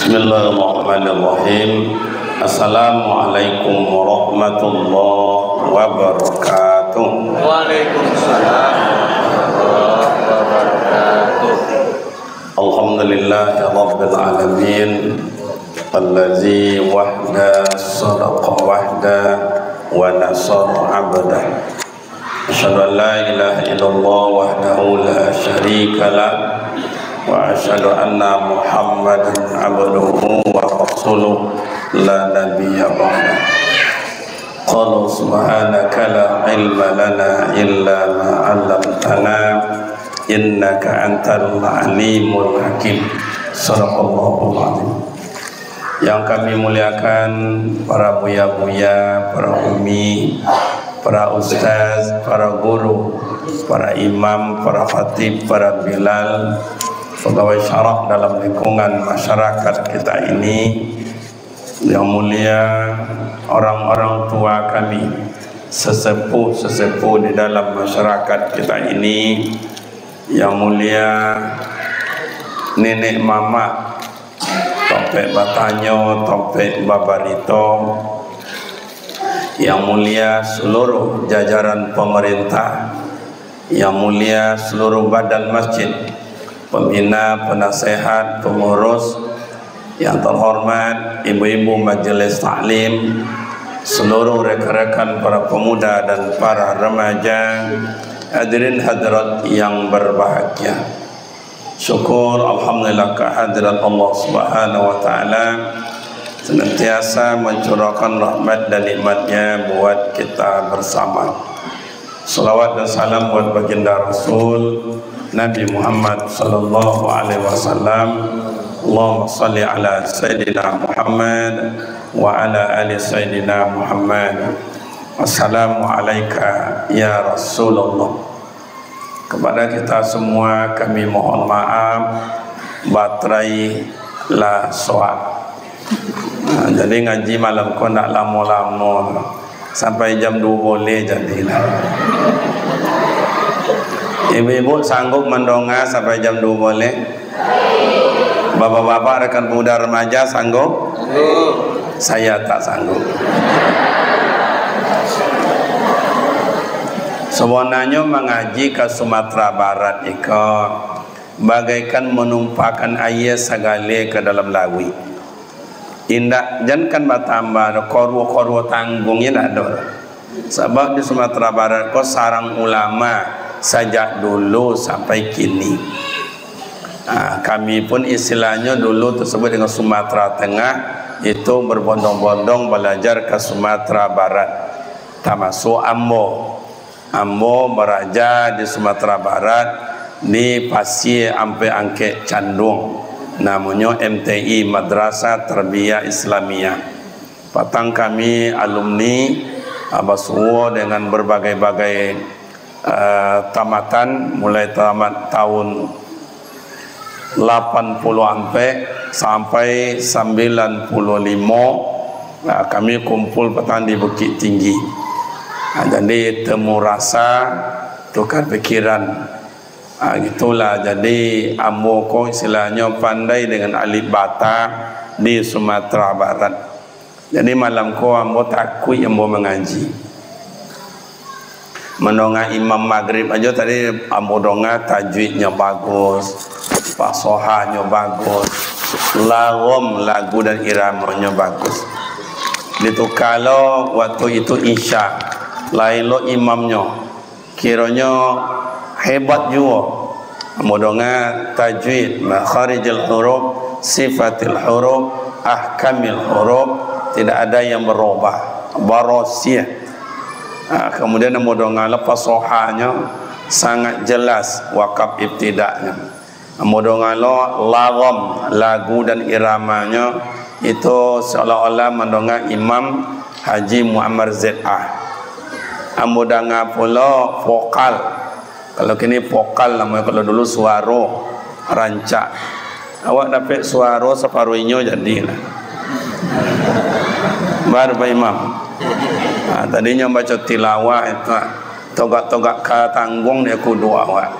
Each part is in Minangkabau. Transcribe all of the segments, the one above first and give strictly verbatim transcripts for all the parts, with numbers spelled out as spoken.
Bismillahirrahmanirrahim. Assalamualaikum warahmatullahi wabarakatuh. Waalaikumsalam warahmatullahi wabarakatuh. Alhamdulillahirabbil alamin. Allazi wahda sadaqa wahda wa nasara abda. Asyhadu an la ilaha illallah wahdahu la syarika lah, wa asyhadu anna Muhammadan abduhu wa rasuluh, la nabiyya ba'dah. Qala subhanaka la ilma lana illa ma 'allamtana, innaka antal alimul hakim. Sadaqallahul azim. Yang kami muliakan para buya-buya, para umi, para ustaz, para guru, para imam, para khatib, para bilal, pegawai syarak dalam lingkungan masyarakat kita ini, yang mulia orang-orang tua kami, sesepuh-sesepuh di dalam masyarakat kita ini, yang mulia nenek mamak, tampek batanyo, tampek babarito, yang mulia seluruh jajaran pemerintah, yang mulia seluruh badan masjid, pembina, penasehat, pengurus, yang terhormat ibu-ibu majelis taklim, seluruh rekan-rekan para pemuda dan para remaja, hadirin hadirat yang berbahagia. Syukur, alhamdulillah, kehadirat Allah Subhanahu wa Ta'ala senantiasa mencurahkan rahmat dan nikmat-Nya buat kita bersama. Salawat dan salam buat baginda Rasul Nabi Muhammad sallallahu alaihi wasallam. Allahumma salli ala Sayyidina Muhammad wa ala ali Sayyidina Muhammad. Assalamu alaika ya Rasulullah. Kepada kita semua, kami mohon maaf, baterai lah soak. Nah, jadi ngaji malam ko ndak lamo-lamo, sampai jam duo boleh jadilah. Ibu-ibu sanggup mandonga sampai jam duo boleh? Bapak-bapak, rekan pemuda remaja sanggup? Saya tak sanggup. Sebenarnya mengaji ke Sumatera Barat iko bagaikan menumpahkan aia sagale ke dalam lauik. Indak, jankan batambah doh, korua-korua tanggung indak ado. Sabab di Sumatera Barat ko sarang ulama sajak dulu sampai kini. Ah, kami pun istilahnyo dulu tersebut dengan Sumatera Tengah, itu berbondong-bondong belajar ke Sumatera Barat, termasuk ambo. Ambo baraja di Sumatera Barat, di Pasie Ampek Angkek Candung, namonyo M T I, Madrasah Tarbiyah Islamiyah. Patang kami alumni, ah, basuo dengan berbagai-bagai, ah, tamatan, mulai tamat tahun lapan puluh ampek sampai sambilan puluh limo, ah, kami kumpul patang di Bukittinggi. Ah, jadi temu rasa, tukar pikiran. Ah, gitulah. Jadi ambo ko istilahnyo pandai dengan alif bata di Sumatera Barat. Jadi malam ko ambo takuik ambo mangaji. Mandonga imam magrib ajo tadi ambo donga tajwidnyo bagus, fasohanyo bagus, lawom lagu dan iramanyo bagus. Dituka lo waktu itu isya, lain lo imamnyo. Kironyo hebat juo. Ambo donga tajwid, makharijil huruf, sifatil huruf, ahkamil huruf, tidak ada yang berubah. Barosiah. Ah, kemudian ambo donga lo fasohanyo sangat jelas, wakaf ibtidaknyo. Ambo donga lo lawom, lagu dan iramanyo itu seolah-olah mandonga Imam Haji Muammar Z A. Ambo danga pulo vokal. Kalau kini vokal namonyo, kalau dulu suaro rancak. Awak dapek suaro saparuh inyo jadilah. Bar Pak Imam. Ha, tadinyo baco tilawah itu, togak-togak ka tangguang di kudo awak.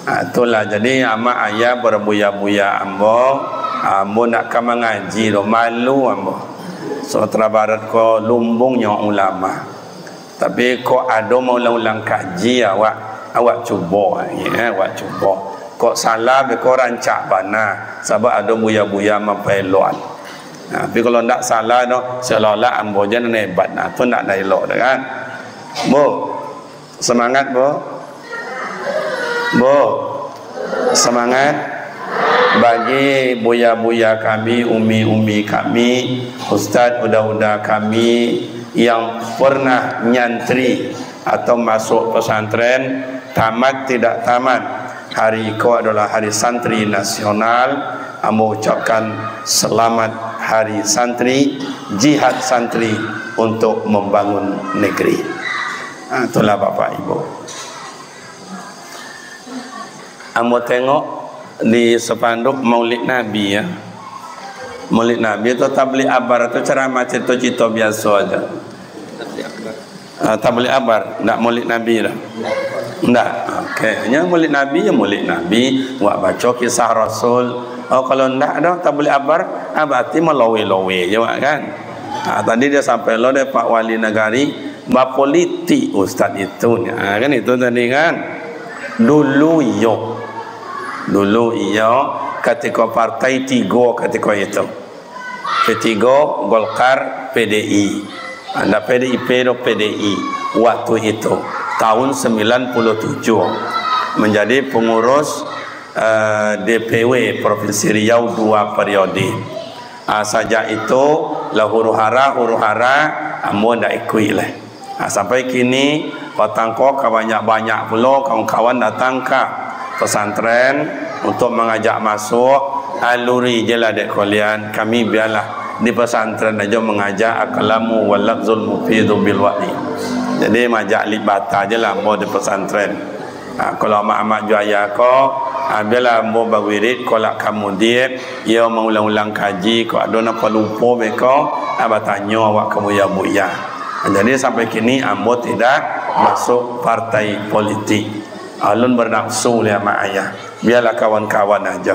Ha, itulah, jadi amak ayah, bara buya-buya ambo, Ambo ndak ka mangaji doh, malu ambo. Sumatera Barat ko lumbungnyo ulama. Tapi kok ado maulang-ulang kaji awak, awak cubo, ya, awak cubo. Kok salah, beko rancak bana, sabab ado buya-buya mampaeloan. Nah, tapi kalau ndak salah doh, seolah-olah ambo je nan hebat. Nah, tu ndak, ndak elok doh kan. Bu, semangat, Bu. Bu, semangat. Bagi buya-buya kami, umi-umi kami, ustaz uda-uda kami yang pernah nyantri atau masuk pesantren, tamat tidak tamat, hari ko adalah Hari Santri Nasional. Ambo ucapkan selamat Hari Santri, jihad santri untuk membangun negeri. Ha, itulah Bapak Ibu. Ambo tengok di spanduk Maulid Nabi, ya. Maulid Nabi tu tabligh akbar tu ceramah cerita-cerita biasa aja. Ah, tabligh akbar, ndak Maulid Nabi dah. Ndak. Oke, nya Maulid Nabi, ya Maulid Nabi, wak baco kisah Rasul. Oh, kalau ndak dah tabligh akbar, ah, berarti melowe-lowe je wak kan. Ah, tadi dia sampai lo dek Pak Wali Nagari, bapolitik ustaz itu nya. Ah, kan itu tadi kan. Dulu iyo. Dulu iyo, katiko partai tigo katiko itu. P tiga, Golkar, P D I. Ndak P D I P doh, P D I. Waktu itu, tahun sembilan puluh tujuh, menjadi pengurus, eh, D P W Provinsi Riau dua periode. Ah, sajak itu, lah huru-hara, huru-hara, ambo ndak ikuik lai. Ah, sampai kini, patang ko ka banyak-banyak pulo kawan-kawan datang ka pesantren untuk mangajak masuk, aluri je lah dek kalian, kami biarlah di pesantren aja mangajak al-kalamu wal lafzul mufidu bil wa'di. Jadi, majak lip bata je lah ambo di pesantren. Ha, kalau amak-amak jo ayah ko, ha, bialah ambo bawirid, kolak ka mudir, iyo maulang-ulang kaji, kok ado nan palupo beko, ha, batanyo awak ka buya-buya. Ha, jadi sampai kini ambo tidak masuk partai politik. Alun bernafsu lai amak ayah. Bialah kawan-kawan aja.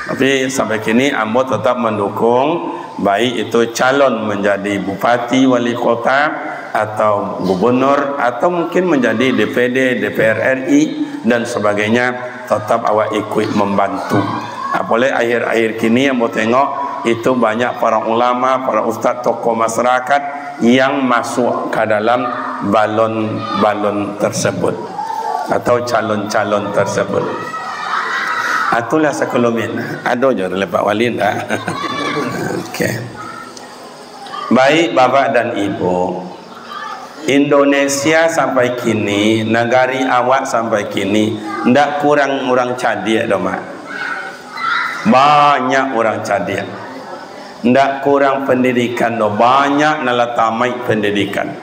Tapi sampai kini ambo tetap mendukung, baik itu calon menjadi bupati, wali kota, atau gubernur, atau mungkin menjadi D P D, D P R R I, dan sebagainya, tetap awak ikuik membantu. Apalagi akhir-akhir kini ambo tengok, itu banyak para ulama, para ustaz, tokoh masyarakat yang masuk ka dalam balon-balon tersebut atau calon-calon tersebut. Itulah sakulumit. Ado jo dari Pak Wali ndak? Oke. Baik, Bapak dan Ibu, Indonesia sampai kini, nagari awak sampai kini, ndak kurang urang cadiak doh, Mak. Banyak urang cadiak. Ndak kurang pendidikan doh, banyak nan lah tamaik pendidikan.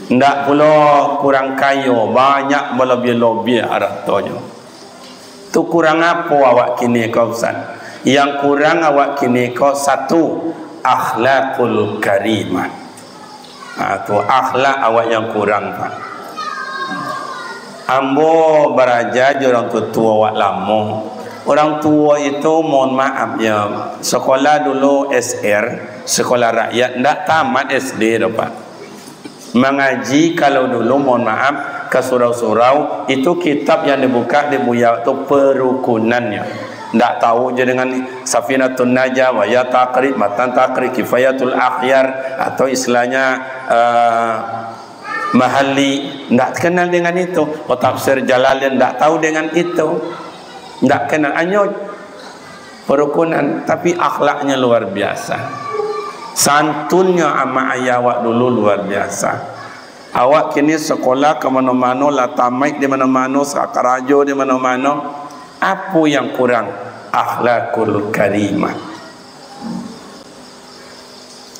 Ndak pulo kurang kayo, banyak balabiah-labiah aratonyo. Tu kurang apo awak kini ko, Ustaz? Yang kurang awak kini ko, satu, akhlakul karimah. Ha, tu akhlak awak yang kurang, Pak. Ambo baraja jo urang tuo-tuo awak lamo. Urang tuo itu, mohon maaf ya, sekolah dulu S R, sekolah rakyat, ndak tamat S D doh, Pak. Mangaji kalau dulu, mohon maaf, ka surau-surau, itu kitab yang dibuka di buya tu perukunannyo. Ndak tahu je dengan Safinatun Najah, Wayah Taqrib, Matan Taqrib, Kifayatul Akhyar, atau istilahnya, eh, Mahalli, ndak kenal dengan itu. Oh, Tafsir Jalalain, ndak tahu dengan itu. Ndak kenal. Hanyo perukunan, tapi akhlaknya luar biasa. Santunnya amak ayah awak dulu luar biasa. Awak kini sekolah ka mano-mano, lah tamaik di mano-mano, sakarajo di mano-mano. Apo yang kurang? Akhlakul karimah.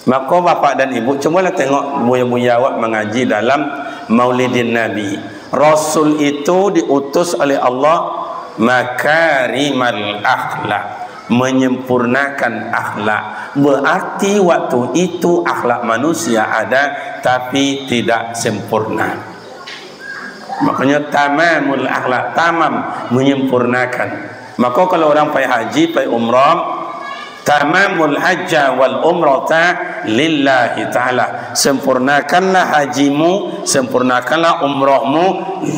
Mako, bapak dan ibu, cubolah tengok buya-buya awak mangaji dalam Maulidin Nabi. Rasul itu diutus oleh Allah makarimal akhlak, menyempurnakan akhlak. Berarti waktu itu akhlak manusia ada, tapi tidak sempurna. Makanya tamamul akhlak, tamam, menyempurnakan. Mako, kalau urang pai haji, pai umrah, tamamul hajja wal umrata lillahi ta'ala. Sempurnakanlah hajimu, sempurnakanlah umrahmu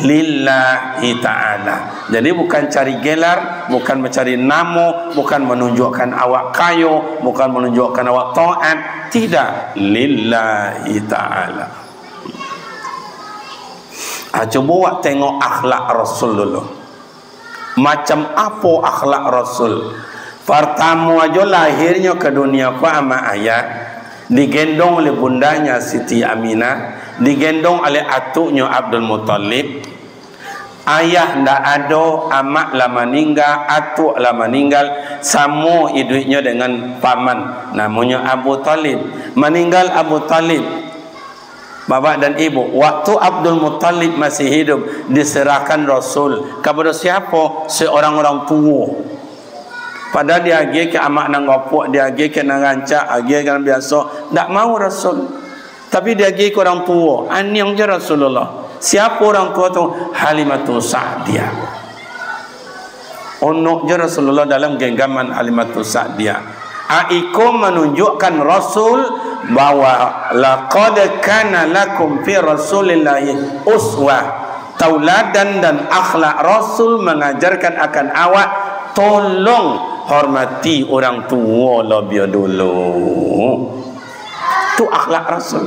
lillahi ta'ala. Jadi, bukan cari gelar, bukan mencari namo, bukan menunjukkan awak kayo, bukan menunjukkan awak taat. Tidak, lillahi ta'ala. Ah, cubo awak tengok akhlak Rasul dulu. Macam apo akhlak Rasul? Partamo ajo lahirnyo ka dunia ko, amak ayah, digendong oleh bundanya Siti Aminah, digendong oleh atuknyo Abdul Muttalib. Ayah ndak ado, amak lah maningga, atuk lah maninggal, samo iduiknyo dengan paman, namonyo Abu Thalib. Maninggal Abu Thalib, Bapak dan Ibu, waktu Abdul Muttalib masih hidup, diserahkan Rasul. Kapado siapo? Seorang urang tuo. Padahal diagiah ka amak nan gapuak, diagiah ka nan rancak, agiah ka nan biaso, ndak mau Rasul. Tapi diagiah ka urang tuo, aniang jo Rasulullah. Siapo urang tuo tu? Halimatus Sa'diyah. Onok jo Rasulullah dalam genggaman Halimatus Sa'diyah. A, iko manunjukkan Rasul bahwa, "Laqad kana lakum fi Rasulillahi uswah." Tauladan dan akhlak Rasul mangajarkan akan awak, tolong hormati urang tuo labiah dulu. Tu akhlak Rasul.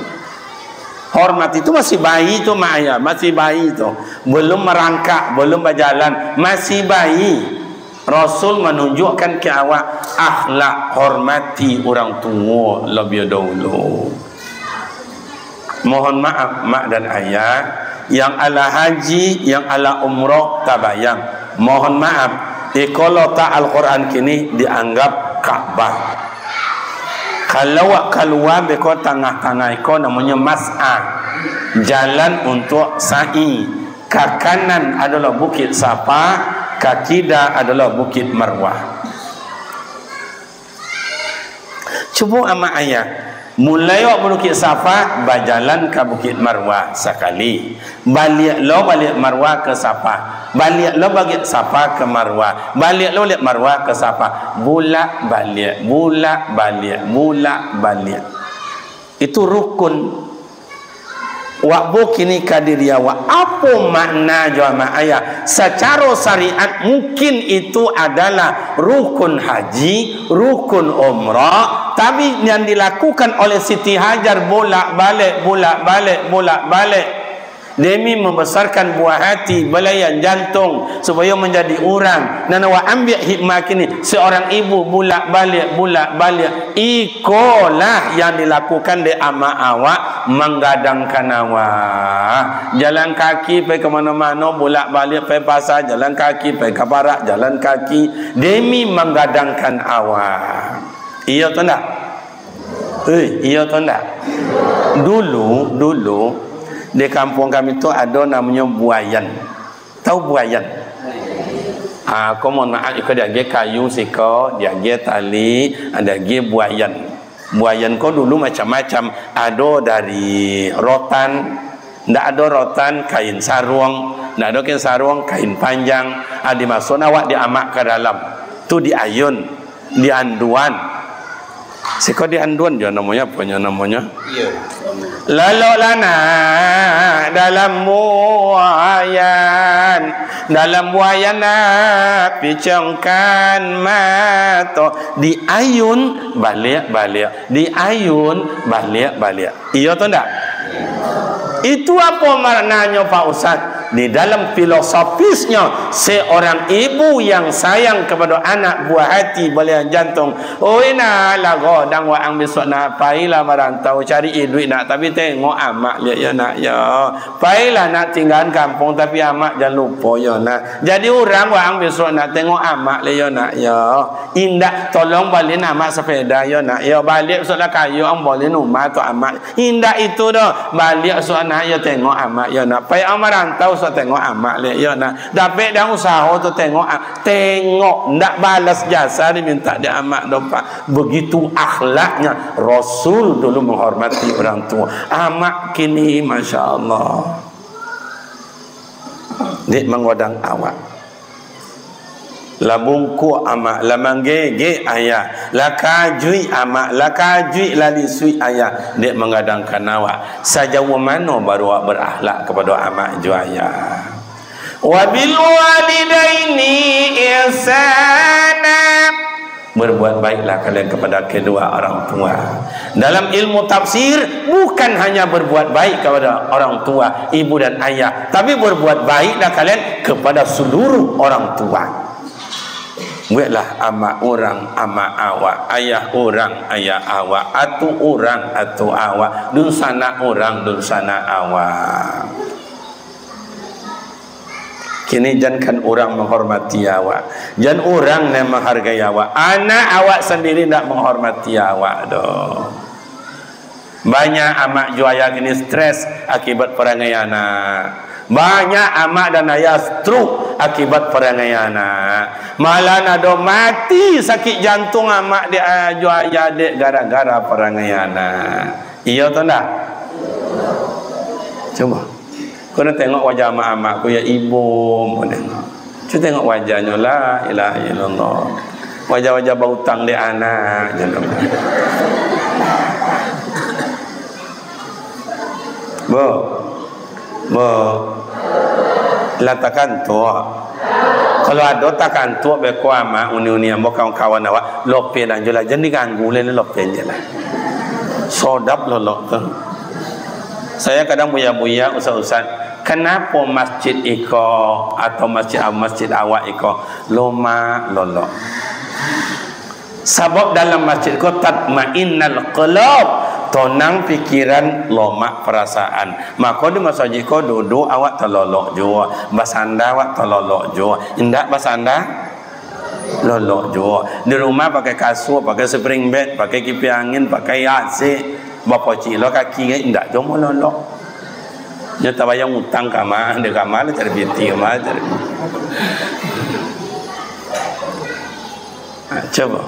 Hormati tu masih bayi tu, mak ayah, masih bayi tu. Belum merangkak, belum berjalan, masih bayi. Rasul manunjukkan ka awak akhlak hormati urang tuo labiah dahulu. Mohon maaf, mak dan ayah, yang alah haji, yang alah umroh, tabayang. Mohon maaf, iko lotak Al-Quran kini dianggap Ka'bah. Kalau awak kalua beko tangah-tangah iko namonyo mas'ah, jalan untuak sa'i. Ka kanan adolah Bukik Safa, ka kida adolah Bukik Marwah. Cubo amak ayah, mulai awak Bukik Safa, bajalan ka Bukik Marwah sakali. Baliak lo baliak Marwah ka Safa. Baliak lo baliak Safa ka Marwah. Baliak lo baliak Marwah ka Safa. Bulak baliak, bulak baliak, bulak baliak. Itu rukun. Wak bo kini ka diri awak. Apo makna jo amak ayah? Sacaro syariat mungkin itu adalah rukun haji, rukun umrah, tapi yang dilakukan oleh Siti Hajar bolak-balik, bolak-balik, bolak-balik. Demi membesarkan buah hati, belayan jantung, supayo manjadi urang. Nan awak ambiak hikmah kini, seorang ibu bulak-baliak, bulak-baliak. Ikolah yang dilakukan dek amak awak, manggadangkan awak. Jalan kaki pai ka mano-mano, bulak-baliak pai pasar, jalan kaki pai ka parak, jalan kaki, demi manggadangkan awak. Iyo tu ndak? Eh, iyo tu ndak? Dulu, dulu, di kampuang kami tu ado namonyo buayan. Tahu buayan? Ah, ko mohon maaf, iko diagiah kayu siko, diagiah tali, ah, diagiah buayan. Buayan ko dulu macam-macam. Ado dari rotan, ndak ado rotan, kain saruang, ndak ado kain saruang, kain panjang. Ah, dimasuakan awak di amak ka dalam. Tu diayun. Dianduan. Siko dianduan jo namonyo, aponyo namonyo? Iyo. Lalok lah nak dalam buayan, dalam buayan nak picongkan mato. Diayun baliak-baliak, diayun baliak-baliak. Iyo tu ndak? Itu apo maknanyo, Pak Ustaz? Di dalam filosofisnyo, seorang ibu yang sayang kepada anak buah hati, balian jantung, "Oi nak, lah gadang waang bisuak nak, pailah marantau cari iduik nak, tapi tengok amak liak yo nak yo. Pailah nak tinggaan kampuang, tapi amak jan lupo yo nak. Jadi urang waang bisuak nak, tengok amak liak yo nak yo. Indak, tolong balian amak sapeda yo nak yo. Baliak bisuak lah kayo, ang balian rumah tu amak." Indak itu doh. Baliak suah nak yo tengok amak yo nak. Pai ang marantau suah tengok amak liak yo nak. Dapek dang usaho tu tengok a-, tengok. Ndak balas jasa diminta di amak doh, Pak. Begitu akhlaknya Rasul dulu menghormati orang tua. Amak kini, Masya Allah. Dek manggodang awak. Lah bungkuk amak, lah manggegek ayah, lah kajuik amak, lah kajuik lah lisuik ayah, dek manggadangkan awak. Sajauah mano baru awak berakhlak kapado amak jo ayah? Wa bil walidaini ihsana. Berbuat baiklah kalian kepada kedua orang tua. Dalam ilmu tafsir, bukan hanya berbuat baik kepada orang tua, ibu dan ayah, tapi berbuat baiklah kalian kepada seluruh orang tua. Bueklah amak urang amak awak, ayah urang ayah awak, atu urang atu awak, dunsanak urang dunsanak awak. Kini jankan urang menghormati awak, jan urang nan menghargai awak, anak awak sandiri ndak menghormati awak doh. Banyak amak jo ayah kini stres akibat parangai anak. Banyak amak dan ayah stroke akibat parangai anak. Malah ado mati sakik jantung amak dek, ah, jo ayah dek gara-gara parangai anak. Iyo atau ndak? Cubo. Ko nak tengok wajah amak-amak ko, ya ibo, mo tengok. Cubo tengok wajahnyo, la ilaha illallah. Wajah-wajah bautang dek anak, je nampak. Bo. Bo. Lah takantuak. Kalau ado takantuak beko amak, uni-uni ambo, kawan-kawan awak, lopeh lah jo lah. Jan diganggu lai, lopeh je lah. Sodap lolok tu. Saya kadang buya-buya, ustaz-ustaz, "Kenapo masjid iko atau masjid, masjid awak iko lomak lolok?" Sabab dalam masjid ko tatmainnal qulub, tonang pikiran, lomak parasaan. Mako di masajik ko duduak awak talolok juo, basanda awak talolok juo, indak basanda lolok juo. Di rumah pakai kasua, pakai spring bed, pakai kipiah angin, pakai A C, bapocik lo kaki, indak juo mololok. Nyo tabayang utang kama, di kama lah cari piti, kama lah cari. Ha, cubo.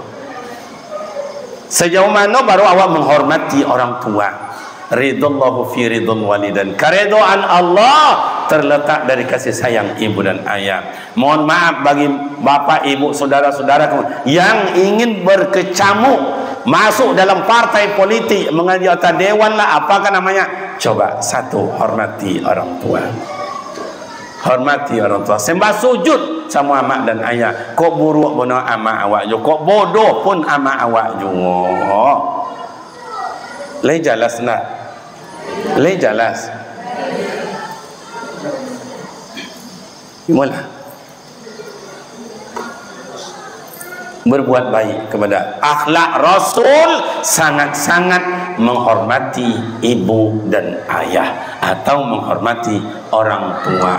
Sejauh mano baru awak menghormati orang tua? Ridallahu fi ridal walidain. Keridhaan Allah terletak dari kasih sayang ibu dan ayah. Mohon maaf bagi bapak, ibu, saudara-saudaraku yang ingin berkecamuk masuk dalam partai politik, menjadi anggota dewan lah, apakah namanya. Coba, satu, hormati orang tua. Hormati orang tua. Sembah sujud samo amak dan ayah. Kok buruak bana amak awak juo, kok bodoh pun amak awak juo. Lai jaleh ndak? Lai jaleh. Mula. Berbuat baik kepada, akhlak Rasul sangat-sangat menghormati ibu dan ayah atau menghormati orang tua.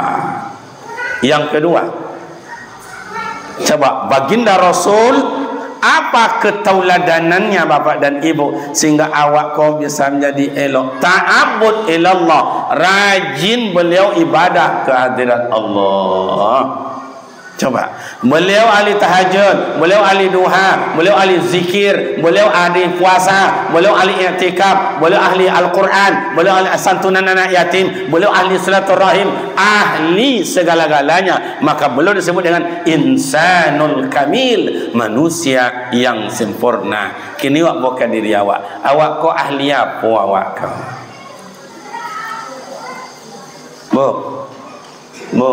Yang kedua, coba, Baginda Rasul, apa ketauladanannya bapak dan ibu sehingga awak ko bisa menjadi elok? Ta'abbud ilallah, rajin beliau ibadah ke hadirat Allah. Coba, beliau ahli tahajud, beliau ahli duha, beliau ahli zikir, beliau ahli puasa, beliau ahli iktikaf, beliau ahli Al-Quran, beliau ahli santunan anak yatim, beliau ahli silaturahim, ahli segala-galanya. Maka beliau disebut dengan insanul kamil, manusia yang sempurna. Kini awak bukan diri awak. Awak ko ahli apo awak ko? Bu, Bu,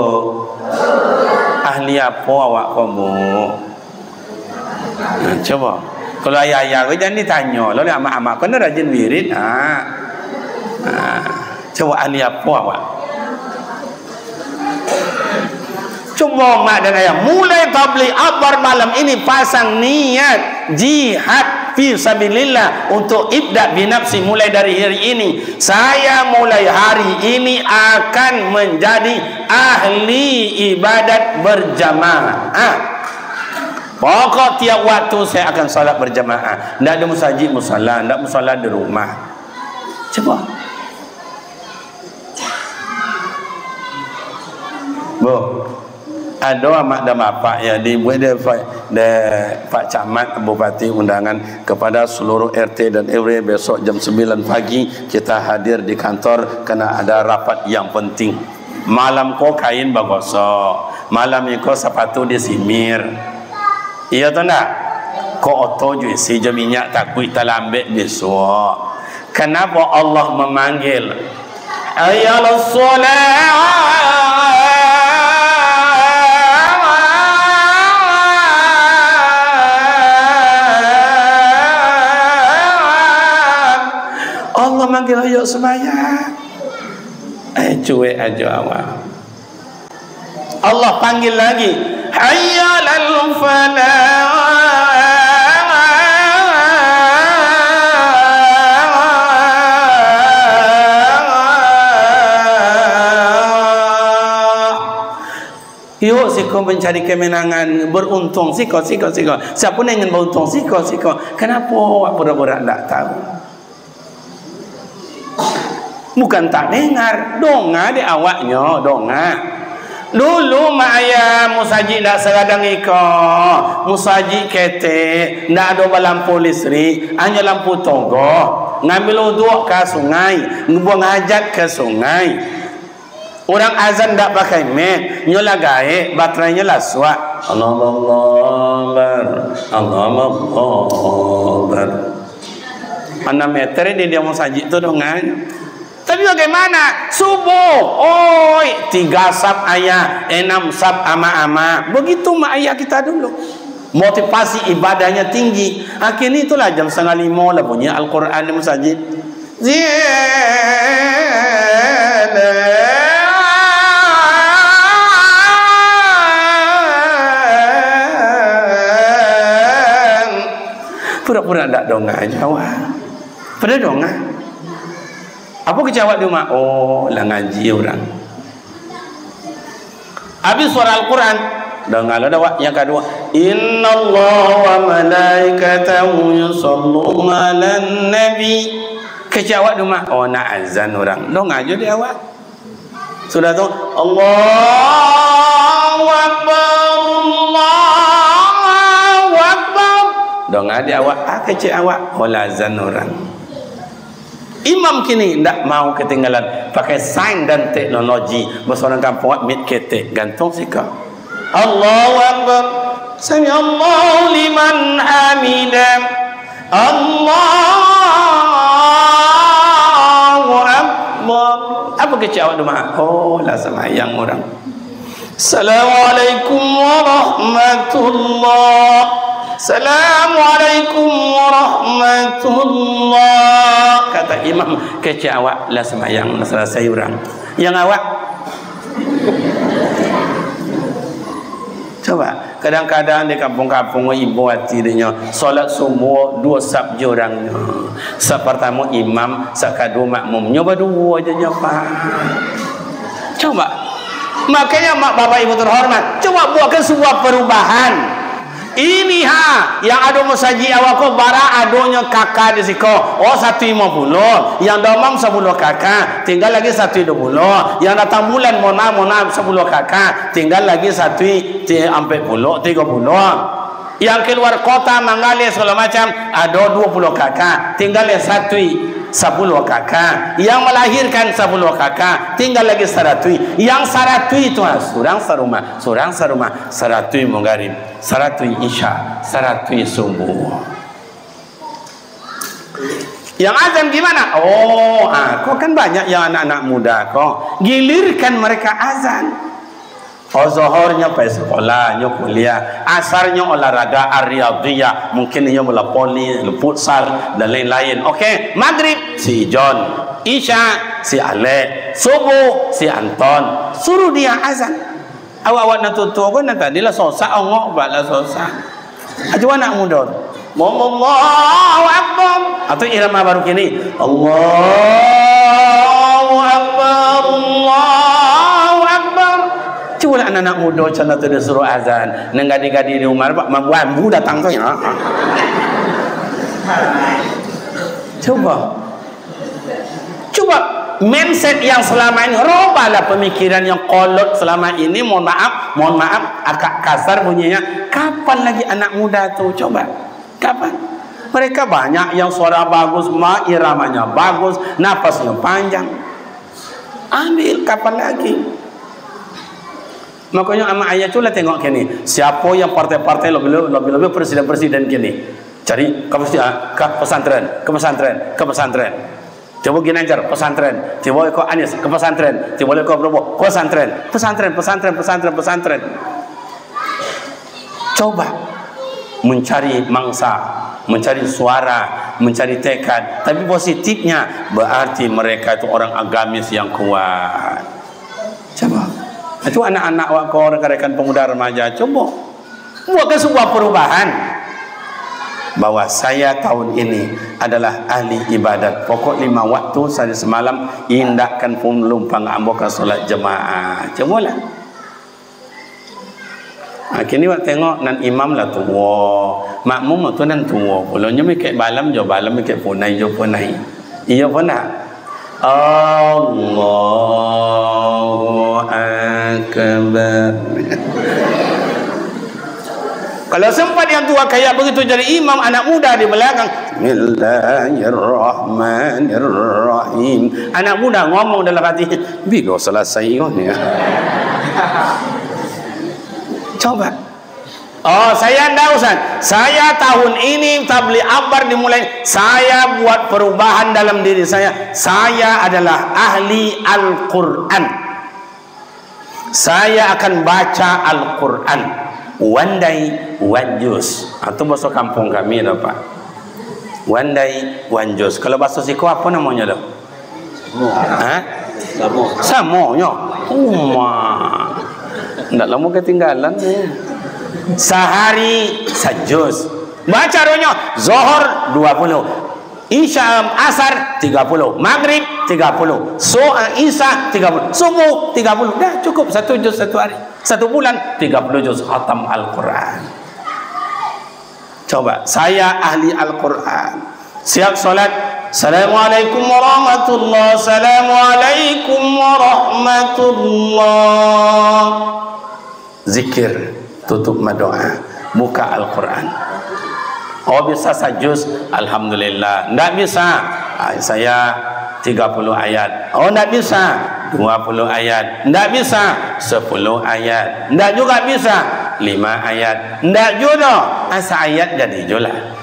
ahli apo awak ko, Bu? Nah, cubo. Kalau ayah-ayah ko jan ditanyo lo, amak-amak ko nan rajin wirid. Ha. Ha. Cubo, ahli apo awak? Cubo, mak dan ayah, mulai tabligh akbar malam ini, pasang niat jihad fi sabilillah untuk ibda binafsi, mulai dari hari ini. Saya mulai hari ini akan menjadi ahli ibadat berjamaah. Pokok tiap waktu saya akan salat berjamaah. Ndak di musajik musala, ndak musala di rumah. Cubo. Bu, ado amak dan bapak yang dibuek dek Pak, dek Pak Camat, Bupati, undangan kepada seluruh R T dan R W, besok jam sembilan pagi kita hadir di kantor karena ada rapat yang penting. Malam ko kain bagosok, malam iko sapatu disimir. Iyo tu ndak? Kok oto jo isi jo minyak, takuik talambek bisuak. Kenapa Allah memanggil, "Hayya 'alas shalah"? Allah manggil, "Ayo sembahyang." Eh, cuek ajo awak. Allah panggil lagi, "Hayya 'alal falah." Yuk, siko mencari kemenangan, beruntung, siko, siko, siko. Siapa yang ingin beruntung, siko, siko. Kenapa awak pura-pura ndak tahu? Bukan tak dengar, donga dek awaknyo, donga. Dulu mak ayah musajik ndak sagadang iko, musajik ketek, ndak ado balampu listrik, hanyo lampu togoh. Ngambil uduak ka sungai, buang hajat ka sungai. Urang azan ndak pakai mic, nyo lah gaek, baterainyo lah suak. Allahu Akbar, Allahu Akbar. Anam meter di dia musajik tu dongan. Tapi bagaimana? Subuh, oi, tiga sap ayah, enam sap amak-amak. Begitu mak ayah kita dulu. Motivasi ibadahnya tinggi. Akhirnya itulah jam setengah lima lah bunyi Al-Quran di musajik. Pura-pura ndak donga aja awak. Pada donga. Apa kecek awak di rumah? Oh, lah ngaji urang. Habis surah Al-Quran, dongalah dek awak yang kaduo, "Innallaha wa malaikatahu yusalluna 'alan nabi." Kecek awak di rumah, oh, nak azan urang. Donga jo dek awak. Sudah tu, "Allahu Akbar, Allahu Akbar." Donga dek awak, ah, kecek awak, oh, lah azan urang. Imam kini ndak mau ketinggalan, pakai sains dan teknologi. Baso urang kampuang, mic ketek, gantung siko. Allahu Akbar. Sami'allahu liman hamidah. Allahu Akbar. Apa kecek awak tu, Mak? Oh, lah sambayang urang. Assalamualaikum warahmatullah. Assalamualaikum warahmatullah. Kata imam, kecek awak lah sambayang, lah salasai urang. Yang awak? Coba, kadang-kadang di kampung-kampung ibo ati dinyo, solat subuh duo sap jo urangnyo. Sap partamo imam, sap kaduo makmum. Nyo baduo aja nyo, Pak. Coba. Makanya, mak bapak ibu terhormat, coba buatkan sebuah perubahan. Ini ha, yang ado masajik awak ko, bara adonyo kaka di siko. Oh, satu limo puluh. Yang domam sapuluah kaka, tinggal lagi satu duo puluh. Yang datang bulan, mohon maaf, mohon maaf, sapuluah kaka, tinggal lagi satu ti-, ampek puluh, tigo puluh. Yang keluar kota, manggaleh, segala macam, ado duo puluh kaka, tinggal lagi satu, sapuluah kaka. Yang melahirkan, sapuluah kaka, tinggal lagi saratuih. Yang saratuih tu, ha, surang sarumah, surang sarumah, saratuih manggarib, saratuih isya, saratuih subuh. Yang azan gimana? Oh, ah, ko kan banyak yang anak-anak muda ko. Gilirkan mereka azan. Oh, zohornyo pai sekolah, nyo kuliah. Asarnyo olahraga ar-riyadhiyah. Mungkin inyo bola voli, futsal, dan lain-lain. Oke, magrib si John. Isya si Alek. Subuh si Anton. Suruh dia azan. Awak-awak nan tuo-tuo ko nan tadi lah sosak, ongok bak lah sosak. Ajo anak mudo tu. Allahu Akbar. Atau irama baru kini. Allahu Akbar, Allahu Akbar. Cubolah anak-anak mudo cando tu disuruh azan. Nan gadih-gadih di umah, Pak, mambuan bu datang tu, ya. Cubo. Cuba mindset yang selama ini, rubahlah pemikiran yang kolot selama ini. Mohon maaf, mohon maaf, agak kasar bunyinya. Kapan lagi anak muda tu? Coba, kapan? Mereka banyak yang suara bagus, ma-, iramanya bagus, napasnya panjang. Ambil, kapan lagi? Makonyo amak ayah tu lah tengok kini, siapo yang partai-partai, lebih-lebih, lebih-lebih presiden-presiden kini. Cari ka pes-, ah, ka pesantren, ka pesantren, ka pesantren. Tibo Ginanjar, pesantren. Tibo iko Anies, ka pesantren. Tibo iko Prabowo, pesantren. Pesantren, pesantren, pesantren, pesantren. Coba mencari mangsa, mencari suara, mencari tekad. Tapi positifnya, berarti mereka itu orang agamis yang kuat. Coba. Itu anak-anak wak ko, rekan-rekan pemuda remaja, coba buatkan sebuah perubahan, bahwa saya tahun ini adalah ahli ibadat. Pokok lima waktu sehari semalam, indakkan pun lumpang ambo ka solat jamaah. Cobalah. Ha, kini wak tengok, nan imam lah tuo, makmum tu nan tuo pulo. Nyo mikek balam jo balam, mikek punai jo punai. Iyo punai. Allahu Akbar. Kalau sempat yang tua kayak begitu jadi imam, anak muda di belakang, "Bismillahirrahmanirrahim." Anak muda ngomong dalam hati, "Bilo selesai ko ni?" Coba. Oh, saya ndak, Ustaz. Saya tahun ini tabligh akbar dimulai. Saya buat perubahan dalam diri saya. Saya adalah ahli Al-Quran. Saya akan baca Al-Quran. One day, one juz. Itu bahasa kampung kami dah, Pak. One day, one juz. Kalau bahasa siko, apa namanya dah? Ha? Samo. Samonyo. Uma. Ndak lamo ketinggalan ni. Sahari sajuz. Baca ronyo, Zohor dua puluh. Isya, Asar tiga puluh. Maghrib tiga puluh. So, Isya tiga puluh. Subuh tiga puluh. Dah cukup satu juz satu hari. Satu bulan tiga puluh juz khatam Al-Quran. Coba, saya ahli Al-Quran. Siap solat, "Assalamualaikum warahmatullah, assalamualaikum warahmatullah." Zikir, tutup badoa, buka Al-Quran. Oh, bisa sajuz, alhamdulillah. Ndak bisa, ah, saya tiga puluh ayat. Oh, ndak bisa, dua puluh ayat. Ndak bisa, sepuluh ayat. Ndak juga bisa, lima ayat. Ndak juo doh, asa ayat jadi juo lah.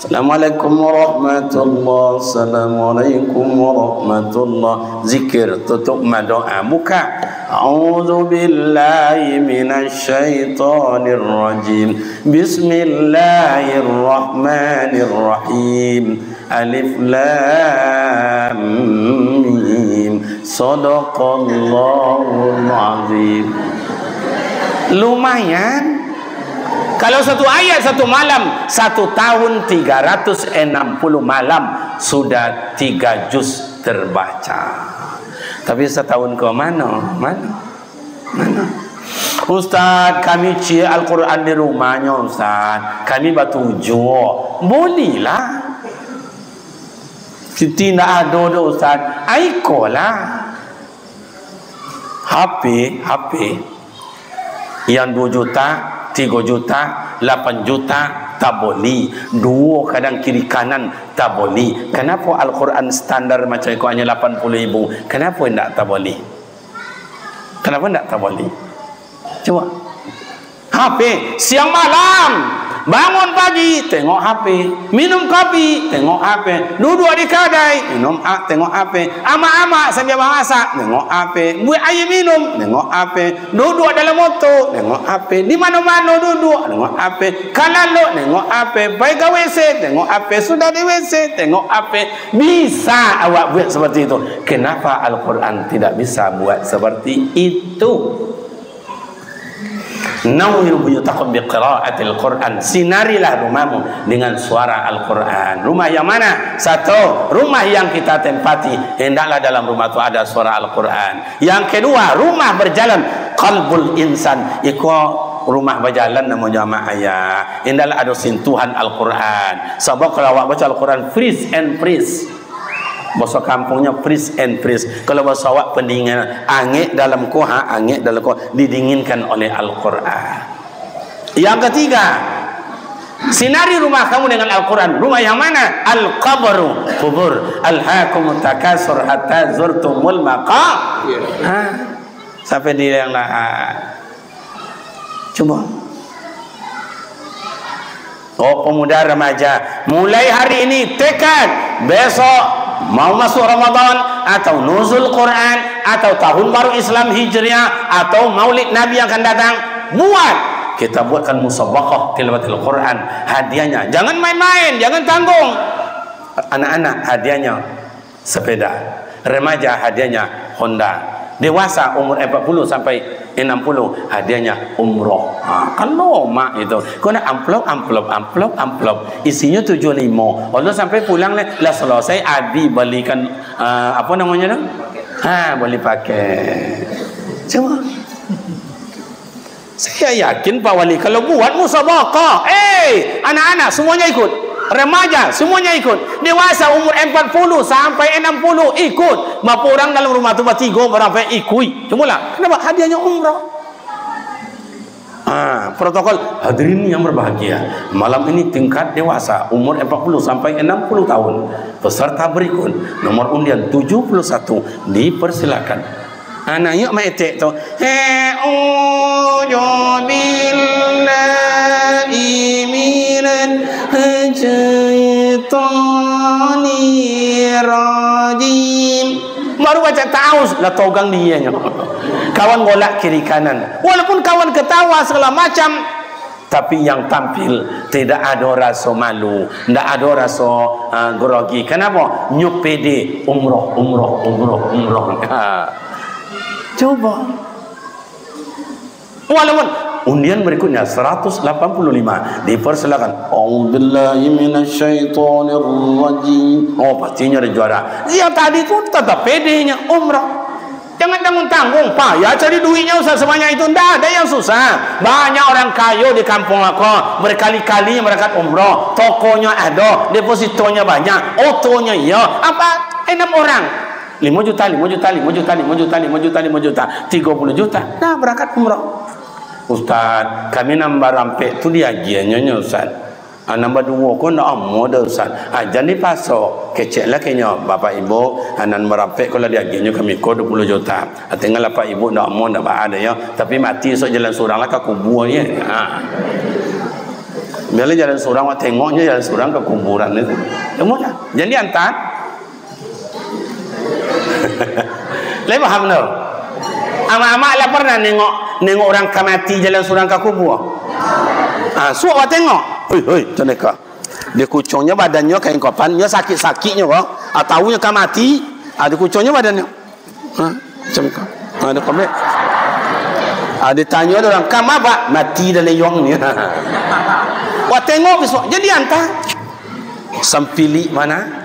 Assalamualaikum warahmatullah. Assalamualaikum warahmatullah. Zikir, tutup badoa, buka. A'udzubillahi minasyaitonirrajim. Bismillahirrahmanirrahim. Alif Lam Mim. Sadaqallahul Azim. Lumayan. Kalau satu ayat satu malam, satu tahun tiga ratus enam puluh malam, sudah tiga juz terbaca. Tapi setahun ke mana? Mana? Mana? "Ustaz, kami ciek Al-Quran di rumahnyo, Ustaz. Kami batujuah." Buliahlah. Siti ndak ado doh, Ustaz. Aikolah. H P, H P. Yang dua juta, tiga juta, lapan juta, taboli. Duo kadang kiri kanan, taboli. Kenapa Al-Quran standar macam itu hanya lapan puluh ribu? Kenapa indak taboli? Kenapa ndak taboli? Cubo. H P, siang malam, bangun pagi, tengok H P. Minum kopi, tengok H P. Duduk di kadai, minum, ah, tengok H P. Amak-amak sambil mamasak, tengok H P. Buek aia minum, tengok H P. Duduk dalam moto, tengok H P. Di mano-mano duduk, tengok H P. Ka lalok, tengok H P. Pai ka W C, tengok H P. Sudah di W C, tengok H P. Bisa awak buat seperti itu. Kenapa Al-Quran tidak bisa buat seperti itu? Nawwir buyutakum biqiraatil Quran. Sinarilah rumahmu dengan suara Al-Quran. Rumah yang mana? Satu, rumah yang kita tempati. Hendaklah dalam rumah tu ada suara Al-Quran. Yang kedua, rumah berjalan. Qalbul insan. Iko rumah bajalan namonyo amak ayah. Hendaklah ado sentuhan Al-Quran. Sabab kalau awak baca Al-Quran, freeze and freeze. Baso kampungnyo, freeze and freeze. Kalau baso awak, pendinginan. Angek dalam ko, ha, angek dalam ko, didinginkan oleh Al-Quran. Yang ketiga, sinari rumah kamu dengan Al-Quran. Rumah yang mana? Al-qabru, kubur. Alhaakumut takasur hatta zurtumul maqabir. Ha. Sampai di yang lahat. Cubo. Oh, pemuda remaja, mulai hari ini tekad, besok mau masuk Ramadan, atau nuzul Quran, atau tahun baru Islam Hijriah, atau Maulid Nabi yang akan datang, buat. Kita buatkan musabaqah tilawatil Quran. Hadiahnya, jangan main-main, jangan tanggung. Anak-anak, hadiahnya sepeda. Remaja, hadiahnya Honda. Dewasa, umur empat puluh sampai enam puluh, hadiahnya umroh. Ha, kalau mak itu, kau nak amplop, amplop, amplop, amplop. Isinyo tujuah limo. Allah sampai pulang lah, lah selesai, Abi belikan, ah, apa namanya tu? Ha, beli paket. Cubo. Saya yakin, Pak Wali, kalau buat musabaqah, eh, anak-anak semuanya ikut, remaja semuanya ikut, dewasa umur empat puluh sampai enam puluh ikut. Berapa orang dalam rumah tu, batigo, barang, ikuik. Cubolah, kenapa? Hadiahnya umroh. Ah, protokol, hadirin yang berbahagia, malam ini tingkat dewasa umur empat puluh sampai enam puluh tahun, peserta berikut, nomor undian tujuh puluh satu, dipersilakan. Ah, nah, yuk maetek tu. A'udzu billahi minasy syaithanir rajim. Baru baco ta'awuz, lah togang dianyo. Kawan golak kiri kanan. Walaupun kawan ketawa segala macam, tapi yang tampil tidak ado raso malu, ndak ado raso, ah, grogi. Kenapa? Nyo pede, umroh, umroh, umroh, umroh. Ha. Cubo. Walaupun undian berikutnya seratus lapan puluh lima, dipersilakan. A'udzubillahi minasyaitonirrajim. Oh, pastinyo ado juara. Yang tadi tu tetap pedenya, umroh. Jangan tanggung-tanggung, payah cari duitnya, Ustaz, sebanyak itu. Ndak ada yang susah. Banyak orang kayo di kampung ako, berkali-kali berangkat umroh. Tokonyo ado, depositonyo banyak, otonyo iyo. Apa? Enam orang. Limo juta, limo juta, limo juta, limo juta, limo juta, limo juta. Tigo puluh juta. Nah, berangkat umroh. Ustaz, kami nan barampek tu diagiahnyo nyo, Ustaz. Ah, nan baduo ko ndak amuah doh, Ustaz. Ah, jan dipaso. Keceklah kenyo, Bapak Ibu, ah, nan marampek ko lah diagiahnyo kami ko duo puluah juta. Ah, tinggal Bapak Ibu ndak amuah, ndak baa doh yo. Tapi mati esok jalan surang lah ka kubua ye. Ha. Bialah jalan surang, awak tengoknyo jalan surang ka kuburan itu. Amuah lah. Jan diantak. Lai paham tu? Amak-amak lah pernah nengok, nengok urang ka mati jalan surang ka kubua? Ah, suok awak tengok. Hoi, hoi, taneka. Dikucuangnyo badannyo kain kapan, nyo sakik-sakiknyo ko. Ah, tahunyo ka mati, ah, dikucuangnyo badannyo. Ha, macam ko. Ah, ado komen. Ah, ditanyo dek urang, "Kama, Pak?" "Mati dah leyong ni." Wah, tengok bisuak. Jadi anta. Sampilik mah.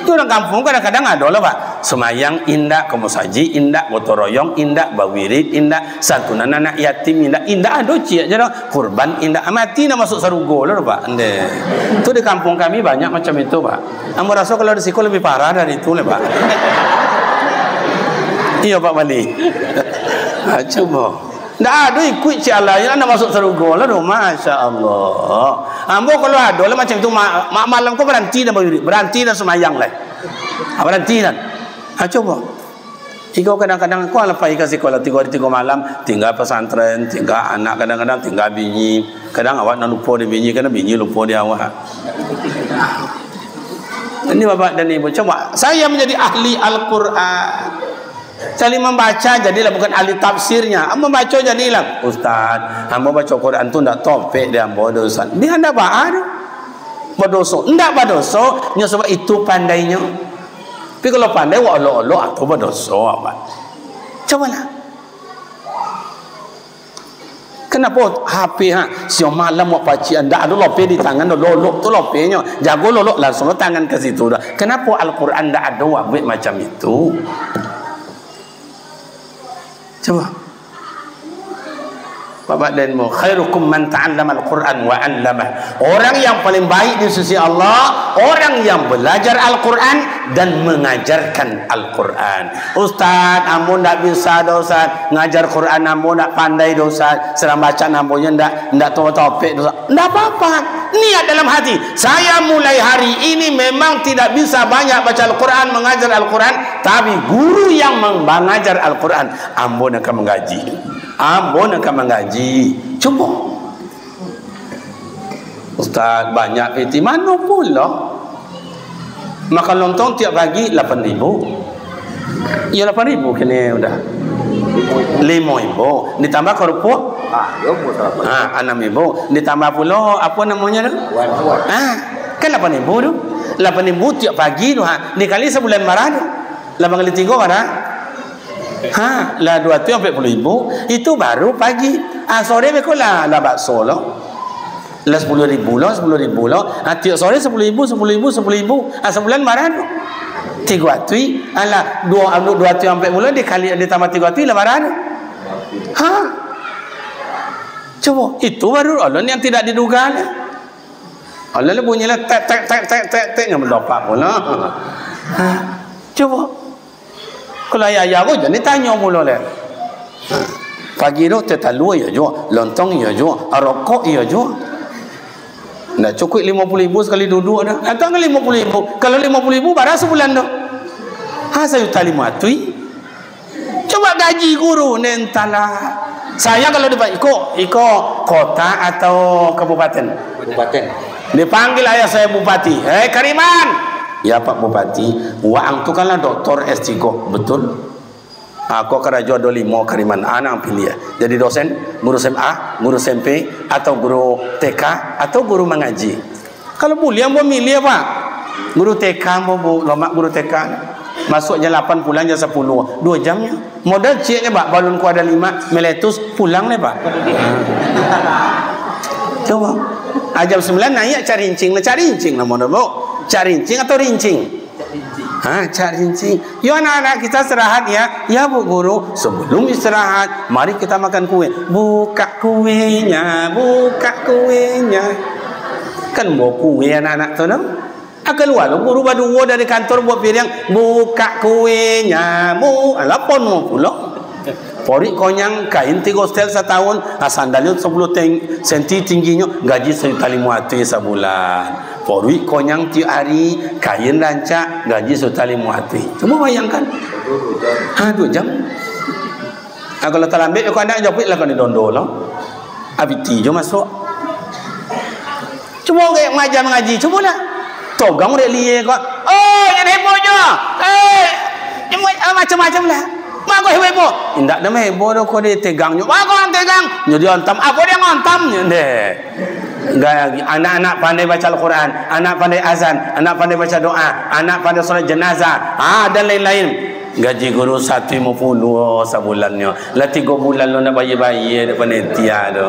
Tu urang kampuang kadang-kadang ado lah, Pak. Sumayang indak, ka musajik indak, gotong royong indak, bawirid indak, santunan anak yatim indak, indak ado ciek je doh. Kurban indak, mati nak masuk sarugo lah tu, Pak. Ndeh. Tu di kampuang kami banyak macam itu, Pak. Ambo raso kalau di siko lebih parah dari itu lah, Pak. Iyo, Pak Mali. Ha, cubo. Ndak ado ikuik ciek alah, nak masuk sarugo lah tu. Masya Allah. Ambo kalau ado lah macam itu, ma-, ma-, malam ko baranti dah bawirid, baranti dah sumayang lah. Ha, baranti dah. Ha, cubo. Iko kadang-kadang ko lah pai ka sikolah tigo hari tigo malam, tingga pasantren, tingga anak, kadang-kadang tingga bini. Kadang awak nan lupo di bini, kadang bini lupo di awak. Ini Bapak dan Ibu, coba, saya menjadi ahli Al-Quran. Ahli membaca jadilah, bukan ahli tafsirnya. Membaca jadilah. "Ustaz, ambo baca Quran tu ndak topek di ambo doh, Ustaz." Dia ndak baa doh. Badoso. Ndak badoso, nyo sebab itu pandainyo. Tapi kalau pandai, wak olok-olok, ah, tu badoso, Pak. Cobalah. Kenapo H P, ha? Siang malam wak pacikan, ndak ado lopeh di tangan, lolok tu lopehnyo. Jago lolok, langsung lo tangan ka situ dah. Kenapo Al-Quran ndak ado wak buek macam itu? Coba. Bapak dan Ibu, "Khairukum man ta'allamal Qur'an wa 'allamah." Orang yang paling baik di sisi Allah, orang yang belajar Al-Quran dan mengajarkan Al-Quran. "Ustaz, ambo ndak bisa doh, Ustaz. Ngajar Quran ambo ndak pandai doh, Ustaz. Surang bacaan ambo nyo ndak, ndak topek doh, Ustaz." Ndak apa-apa. Niat dalam hati, "Saya mulai hari ini memang tidak bisa banyak baca Al-Quran, mengajar Al-Quran, tapi guru yang meng-, mengajar Al-Quran, ambo nan ka manggaji. Ambo nan ka manggaji." Cubo. "Ustaz, banyak piti." Mano pulo? Makan lontong tiap pagi lapan ribu. Iyo, lapan ribu kini udah. Limo ribu. Ditambah karupuak? Ah, yo, buat apa? Ha, anam ribu. Ditambah pulo, apa namanya tu? Wan, wan. Ha, kan lapan ribu tu. Lapan ribu tiap pagi tu, ha. Dikali sabulan bara tu? Lapan kali tigo bara? Ha, lah dua ratuih ampek puluah ribu. Itu baru pagi. Ah, sore beko lah, lah bakso lo. Lah sapuluah ribu lo, sapuluah ribu lo. Ah, tiok sore sapuluah ribu, sapuluah ribu, sapuluah ribu. Ah, sabulan bara tu? Tigo ratuih. Alah, duo, anu, dua ratuih ampek puluah dikali, ditambah tigo ratuih, lah bara tu? Ha? Cubo, itu baru Allah yang tidak diduga lah. Allah lah bunyi lah, tek, tek, tek, tek, tek, tek, nyo mendopak pulo. Ha? Cubo. Kalau ayah-ayah ko, jan ditanyo pulo lai. Pagi tu, teh talua iyo juo, lontong iyo juo, rokok iyo juo. Ndak cukuik limo puluah ribu sakali duduak dah. Atau ndak limo puluah ribu? Kalau limo puluah ribu, bara sabulan tu? Ha, sajuta limo ratuih. Cubo gaji guru, nentahlah. Saya kalau dipa-, iko, iko kota atau kabupaten? Kabupaten. Dipanggil ayah saya bupati. "Hei, Kariman!" "Ya, Pak Bupati." "Waang tu kan lah doktor S tigo, betul?" "Ako karajo ado limo, Kariman. A nan piliah. Jadi dosen, guru S M A, guru S M P, atau guru T K, atau guru mangaji." "Kalau buliah ambo miliah, Pak." "Guru T K ambo, Bu, lomak guru T K. Masuak jam lapan, pulang jam sapuluah. Duo jam nyo. Modal ciek nyo, Pak, balun kuadra lima, meletus, pulang lai, Pak." Cubo. Ah, jam sambilan naiak Cak Rincing lah. Cak Rincing lah modal, Bu. Cak Rincing atau Rincing? Ha, Cak Rincing. "Yo, anak-anak kita istirahat ya." "Ya, Bu Guru." Sebelum istirahat, mari kita makan kue. "Buka kuenya, buka kuenya." Kan bawa kue anak-anak tu, no? Ah, kalua lo guru baduo dari kantor bawa piriang, "Buka kuenya, Bu." Alah, pono pulo. Poruik konyang, kain tigo setel satahun, ah, sandalnyo sapuluah teng-, senti tingginyo, gaji sajuta limo ratuih sabulan. Poruik konyang tiok ari, kain rancak, gaji sajuta limo ratuih. Cubo bayangkan. Ha, duo jam. Ah, kalau talambek, kok anak japuik lah, kok didondo lo. Abiti jo masuak. Cubo kek mangaja mangaji, cubolah. Togang dek liek ko. "Oi, jan heboh nyo. Eh, ah, macam-macam lah. Mako heboh-heboh." "Indak ado heboh doh ko, ditegang nyo." "Mako nan tegang?" "Nyo diontam." "Apo diontam?" Nyo deh. Ga-, anak-anak pandai baca Al-Quran, anak pandai azan, anak pandai baca doa, anak pandai solat jenazah, ah, dan lain-lain. Gaji guru satu limo puluah sabulannyo. Lah tigo bulan lo ndak bayia-bayia dek panitia tu.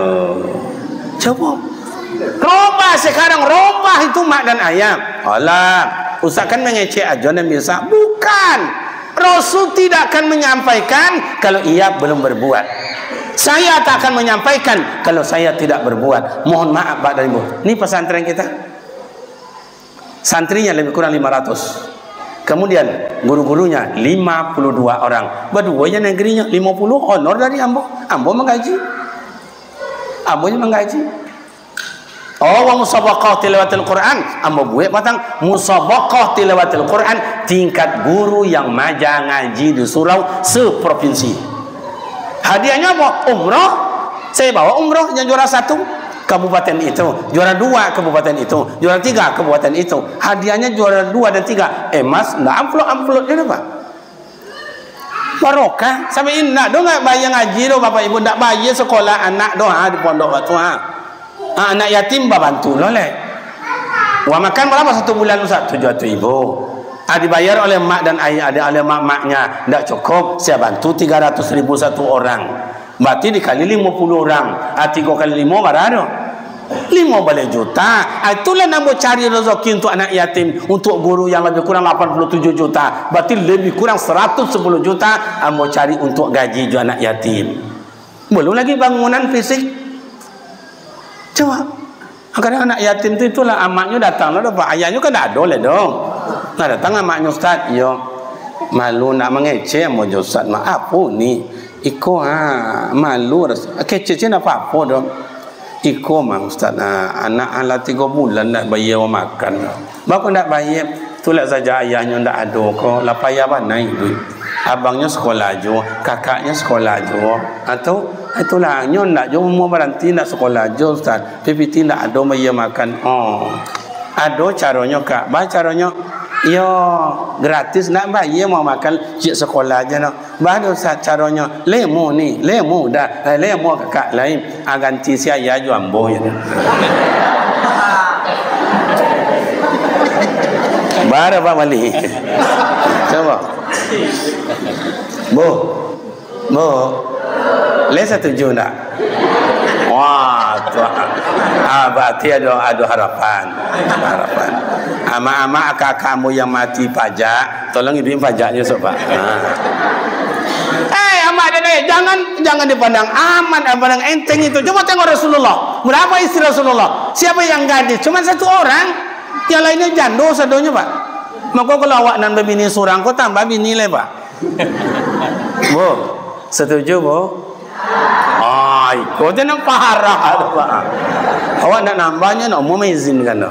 Cubo. Robah sekarang, robah itu mak dan ayah. Alah, Ustaz kan mangecek ajo nan bisa. Bukan. Rasul tidak akan menyampaikan kalau ia belum berbuat. Saya tak akan menyampaikan kalau saya tidak berbuat. Mohon maaf, Pak dan Ibu. Ini pesantren kita. Santrinya lebih kurang lima ratus. Kemudian, guru-gurunya lima puluh dua orang. Baduo aja nagrinyo, limo puluh honor dari ambo. Ambo manggaji. Ambo yang manggaji. Oh, wa musabaqah tilawatil Quran. Ambo buek patang musabaqah tilawatil Quran tingkat guru yang maja ngaji di surau seprovinsi. Hadiahnyo apo? Umroh. Saya bawa umroh yang juara satu kabupaten itu, juara dua kabupaten itu, juara tiga kabupaten itu. Hadiahnyo juara dua dan tiga, emas, ndak amplop-amplop je, Pak. Barokah, sampai indak doh nggak bayar ngaji doh, Bapak Ibu, ndak bayar sekolah anak doh, ha, di pondok waktu, ha. Ha, anak yatim babantu lo leh. Uang makan berapa satu bulan, Ustaz? Tujuh ratus ribu. Ha, dibayar oleh mak dan ayah, ada oleh mak-maknya, ndak cukup, saya bantu tiga ratus ribu satu orang. Berarti dikali lima puluh orang, ha, tiga kali lima bara doh? Lima baleh juta. Ha, itulah nan ambo cari rezeki untuk anak yatim, untuk guru yang lebih kurang lapan puluh tujuh juta. Berarti lebih kurang seratus sepuluh juta ambo cari untuk gaji jo anak yatim. Belum lagi bangunan fisik. Cubo. Kadang anak yatim tu itulah amaknyo datang lah, Pak. Ayahnyo kan ndak ado leh doh. Nah, datang amaknyo, "Ustaz." "Iyo." "Malu nak mangecek ambo jo Ustaz mah." "Apo ni?" "Iko ha, malu ras-, kecek ciek ndak apo-apo doh." "Iko mah Ustaz, ha, anak ha lah tigo bulan ndak bayia makan." "Baa kok ndak bayia?" "Tulak sajo ayahnyo ndak ado ko, lah payah bana iduik. Abangnyo sakolah juo, kakaknyo sakolah juo. Atau, itulah, nyo ndak juo umua baranti ndak sakolah juo, Ustaz. Pipiti ndak ado bayia makan." "Oh. Ado caronyo, Kak." "Baa caronyo?" "Iyo, gratis, ndak bayia mah makan, ciek sakolah juo no." "Baa do, Ustaz, caronyo?" "Lemo ni, lemo dah, eh, lemo kakak lain. Ah, ganti si ayah jo ambo," yo. Bara Pak Malik? Cubo. Bu. Bu, lai satuju ndak? Wah, tu, ah, berarti ado, ado harapan. Ado harapan. Amak-amak, akak-akak ambo yang mati pajak, tolong iduik pajaknyo, sok, Pak. Ah. Eh, amak dan ayah, jangan, jangan dipandang amat, dipandang enteng itu. Coba tengok Rasulullah. Berapa istri Rasulullah? Siapa yang gadis? Cuma satu orang. Yang lainnya jando sadonyo, Pak. Mako, kalau awak nan babini surang ko, tambah bini lai, Pak. Bu, satuju, Bu? Ah, iko je nan parah tu, Pak. Awak ndak nambahnyo, ndak mau maizinkan tu.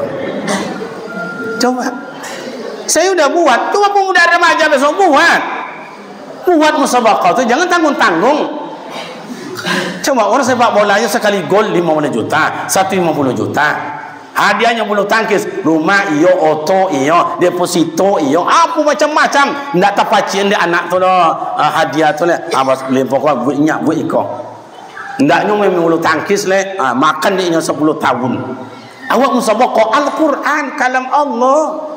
Coba. Saya udah buat. Coba pemuda remaja besok buat. Buat musabakah tu jangan tanggung-tanggung. Coba orang sepak bola aja sekali gol lima puluh juta, satu lima puluh juta. Hadiahnyo bulu tangkis, rumah iyo, oto iyo, deposito iyo, apo macam-macam. Ndak tapacian dek anak tu doh, ah, hadiah tu lah. Abas beli pokok buat inyak, buat iko. Ndaknyo main bulu tangkis leh, ah, makan dek inyo sapuluah tahun. Awak musabakah Al-Quran, kalam Allah.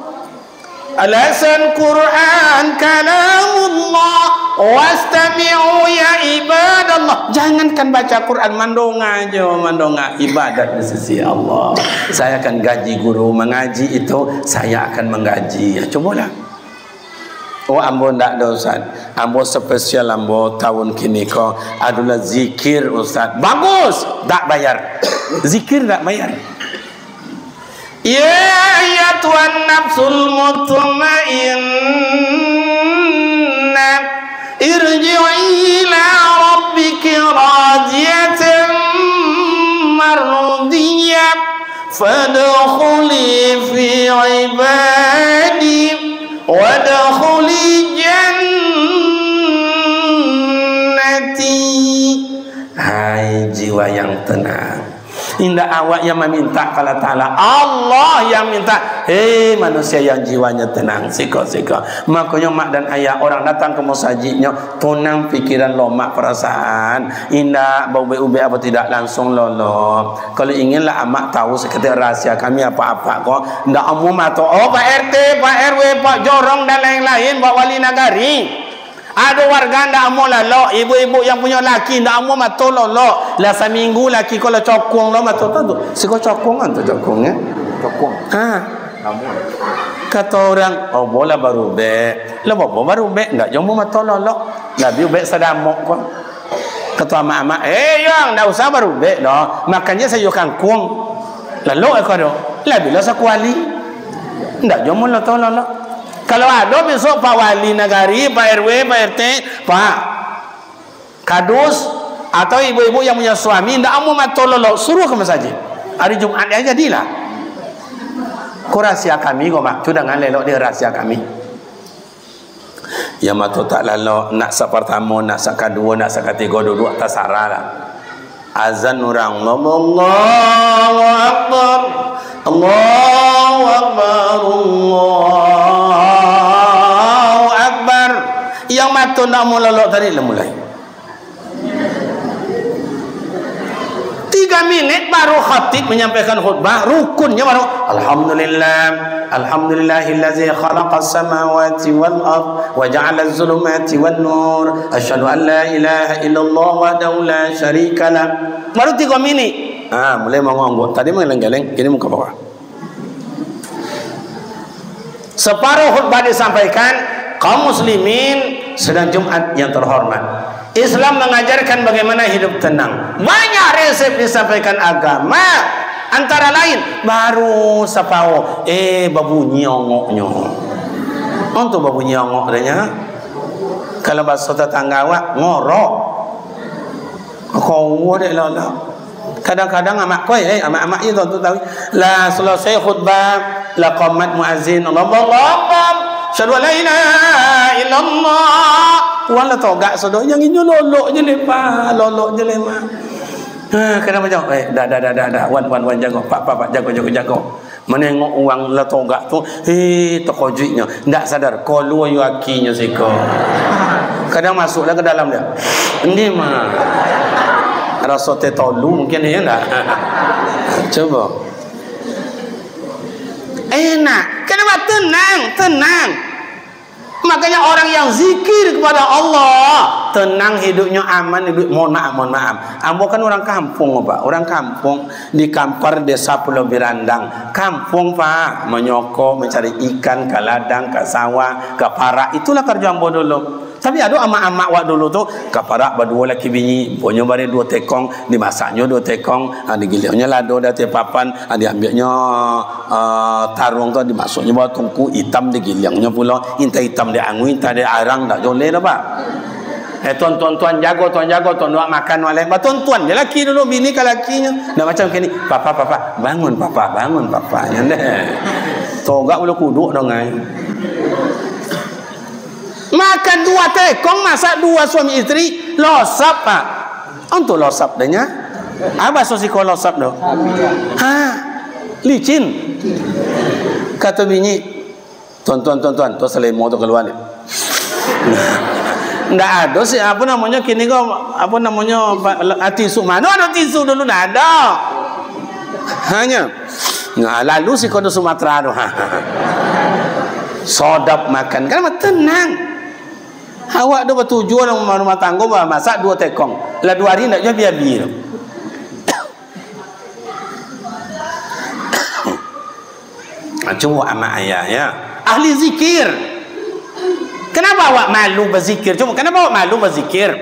Alasan Quran kalamullah, wastami'u ya ibadallah. Jangankan baca Quran, mandonga jo, mandonga ibadat di sisi Allah. Saya akan gaji guru mengaji itu, saya akan menggaji. Ya, cubolah. Oh, ambo ndak do, Ustaz. Ambo spesial ambo tahun kini ko adalah zikir, Ustaz. Bagus, tak bayar. Zikir tak bayar. Ya ayyatuhan nafsul mutmainnah, irji'i ila rabbiki radiyatan mardiyah, fadkhuli fi ibadi, wadkhuli jannati. Hai jiwa yang tenang. Indak awak yang maminta ka Allah Ta'ala, Allah yang minta. Hei manusia yang jiwanya tenang, siko-siko. Makonyo mak dan ayah, orang datang ka musajiknyo, tunang pikiran, lomak parasaan. Indak baubek-ubek apo tidak langsung lolok. Kalau inginlah amak tahu saketek rahasia kami apak-apak ko, ndak amuah mato, oh, Pak R T, Pak R W, Pak Jorong dan lain-lain, Pak Wali Nagari. Ado warga ndak amuah lalok, ibu-ibu yang punyo laki ndak amuah mato lolok. Lah saminggu laki ko lah cokong lo mato tu. Siko cokong kan tu cokong, ya? Cokong. Ha. Amuah. Kato urang, "Oh, bolah barubek." Lah bobo barubek, ndak jo amuah mato lolok. Lah barubek sadamok ko. Kato amak-amak, "Eh, Yang, ndak usah barubek doh. Makannyo sayua kangkuang. Lalok eko doh. Lah bilo sakuali." Ndak jo amuah mato lolok. Kalau ado besok Pak Wali Nagari, Pak R W, Pak R T, Pak Kadus, atau ibu-ibu yang punya suami ndak amuah mato lolok, suruah ka masajik. Hari Jumat aja jadilah. Ko rahasia kami ko, Mak. Tu jangan lelok di rahasia kami. Yang mato tak lalok, nak sapartamo, nak sakaduo, nak sakatigo, duduak tasarah lah. Azan urang, Allahu Akbar, Allahu Akbar, Allahu Akbar. Yang mato ndak mau lalok tadi lah mulai. Tiga minit baru khatib menyampaikan khutbah, rukunnya baru, "Alhamdulillah, alhamdulillahillazi khalaqas samawati wal ard wa ja'alaz zulumati wan nur. Asyhadu an la ilaha illallah wahdahu la syarikalah." Baru tiga minit. Ah, mulai manggonggong. Tadi menggeleng-geleng, kini muka bawah. Separuh khutbah disampaikan, kaum muslimin, sidang Jumat yang terhormat. Islam mengajarkan bagaimana hidup tenang. Banyak resep disampaikan agama, antara lain, baru sapauh, eh, babunyi ongoknyo. Onto babunyi ongok dek nyo. Kalau baso tatangga awak, ngorok. Kowo dek lolok. Kadang-kadang amak koi, eh, amak-amak je tu, tu tahu. Lah selesai khutbah, lah qomat muazin, Allahu Akbar. Asyhadu an la ilaha illallah. Wah, lah togak sudah, yang inyo lolok je leh, Pak. Lolok je leh, Mak. Ha, kadang macam, eh, dah, dah, dah, dah, dah. Wan, wan, wan, jago. Pak, pak, pak, jago, jago, jago. Manengok urang lah togak tu, eh, takojuiknyo. Ndak sadar, kalua yo akinyo siko. Kadang masuak lah ka dalam dia. Endi mah. Raso teh tolu mungkin, iyo ndak? Cubo. Enak. Kenapa? Tenang, tenang. Makanya orang yang zikir kepada Allah, tenang hidupnya, aman hidup. Mohon maaf, mohon maaf. Ambo kan orang kampung, Pak. Orang kampung di Kampar, Desa Pulau Birandang. Kampung, Pak. Manyokok, mancari ikan, ka ladang, ka sawah, ka parak. Itulah kerja ambo dulu. Tapi ado amak-amak wak dulu tu, ka parak baduo laki bini, amponyo bareh duo tekong, dimasaknyo duo tekong, ha, digiliangnyo lado di ateh papan, ha, diambiaknyo ah, taruang tu dimasuaknyo bawah tungku, itam digiliangnyo pulo, intah itam dek angui, intah dek arang, dak joleh doh, Pak. Eh, tuan, tuan, tuan, jago, tuan, jago, tuan, duo makan, wak lain. Batuan-tuan je laki dulu, bini ka lakinyo. Ndak macam kini, "Papa, papa, bangun, papa, bangun, papa." Nyo deh. Togak bulu kuduk dong ai. Makan duo tekong, masak duo suami isteri, losap, Pak. Onto losap deh nyo. Apo baso siko losap tu? Ha? Licin. Kato bini, "Tuan, tuan, tuan, tuan, tu salemo tu kalua ni." Ndak ado sih, apo namonyo kini ko, apo namonyo, pa-, la-, tisu. Mano ado tisu dulu, ndak ado. Hanyo. Nah, lalu siko tu Sumatera tu. Sodap makan. Kan tenang. Awak tu batujuan rumah, rumah tanggo, bamasak duo tekong. Lah duo ari ndak juo abih-abih tu. Nah, cubo amak ayah, ya. Ahli zikir. Kenapa awak malu bazikir? Cubo, kenapa awak malu bazikir?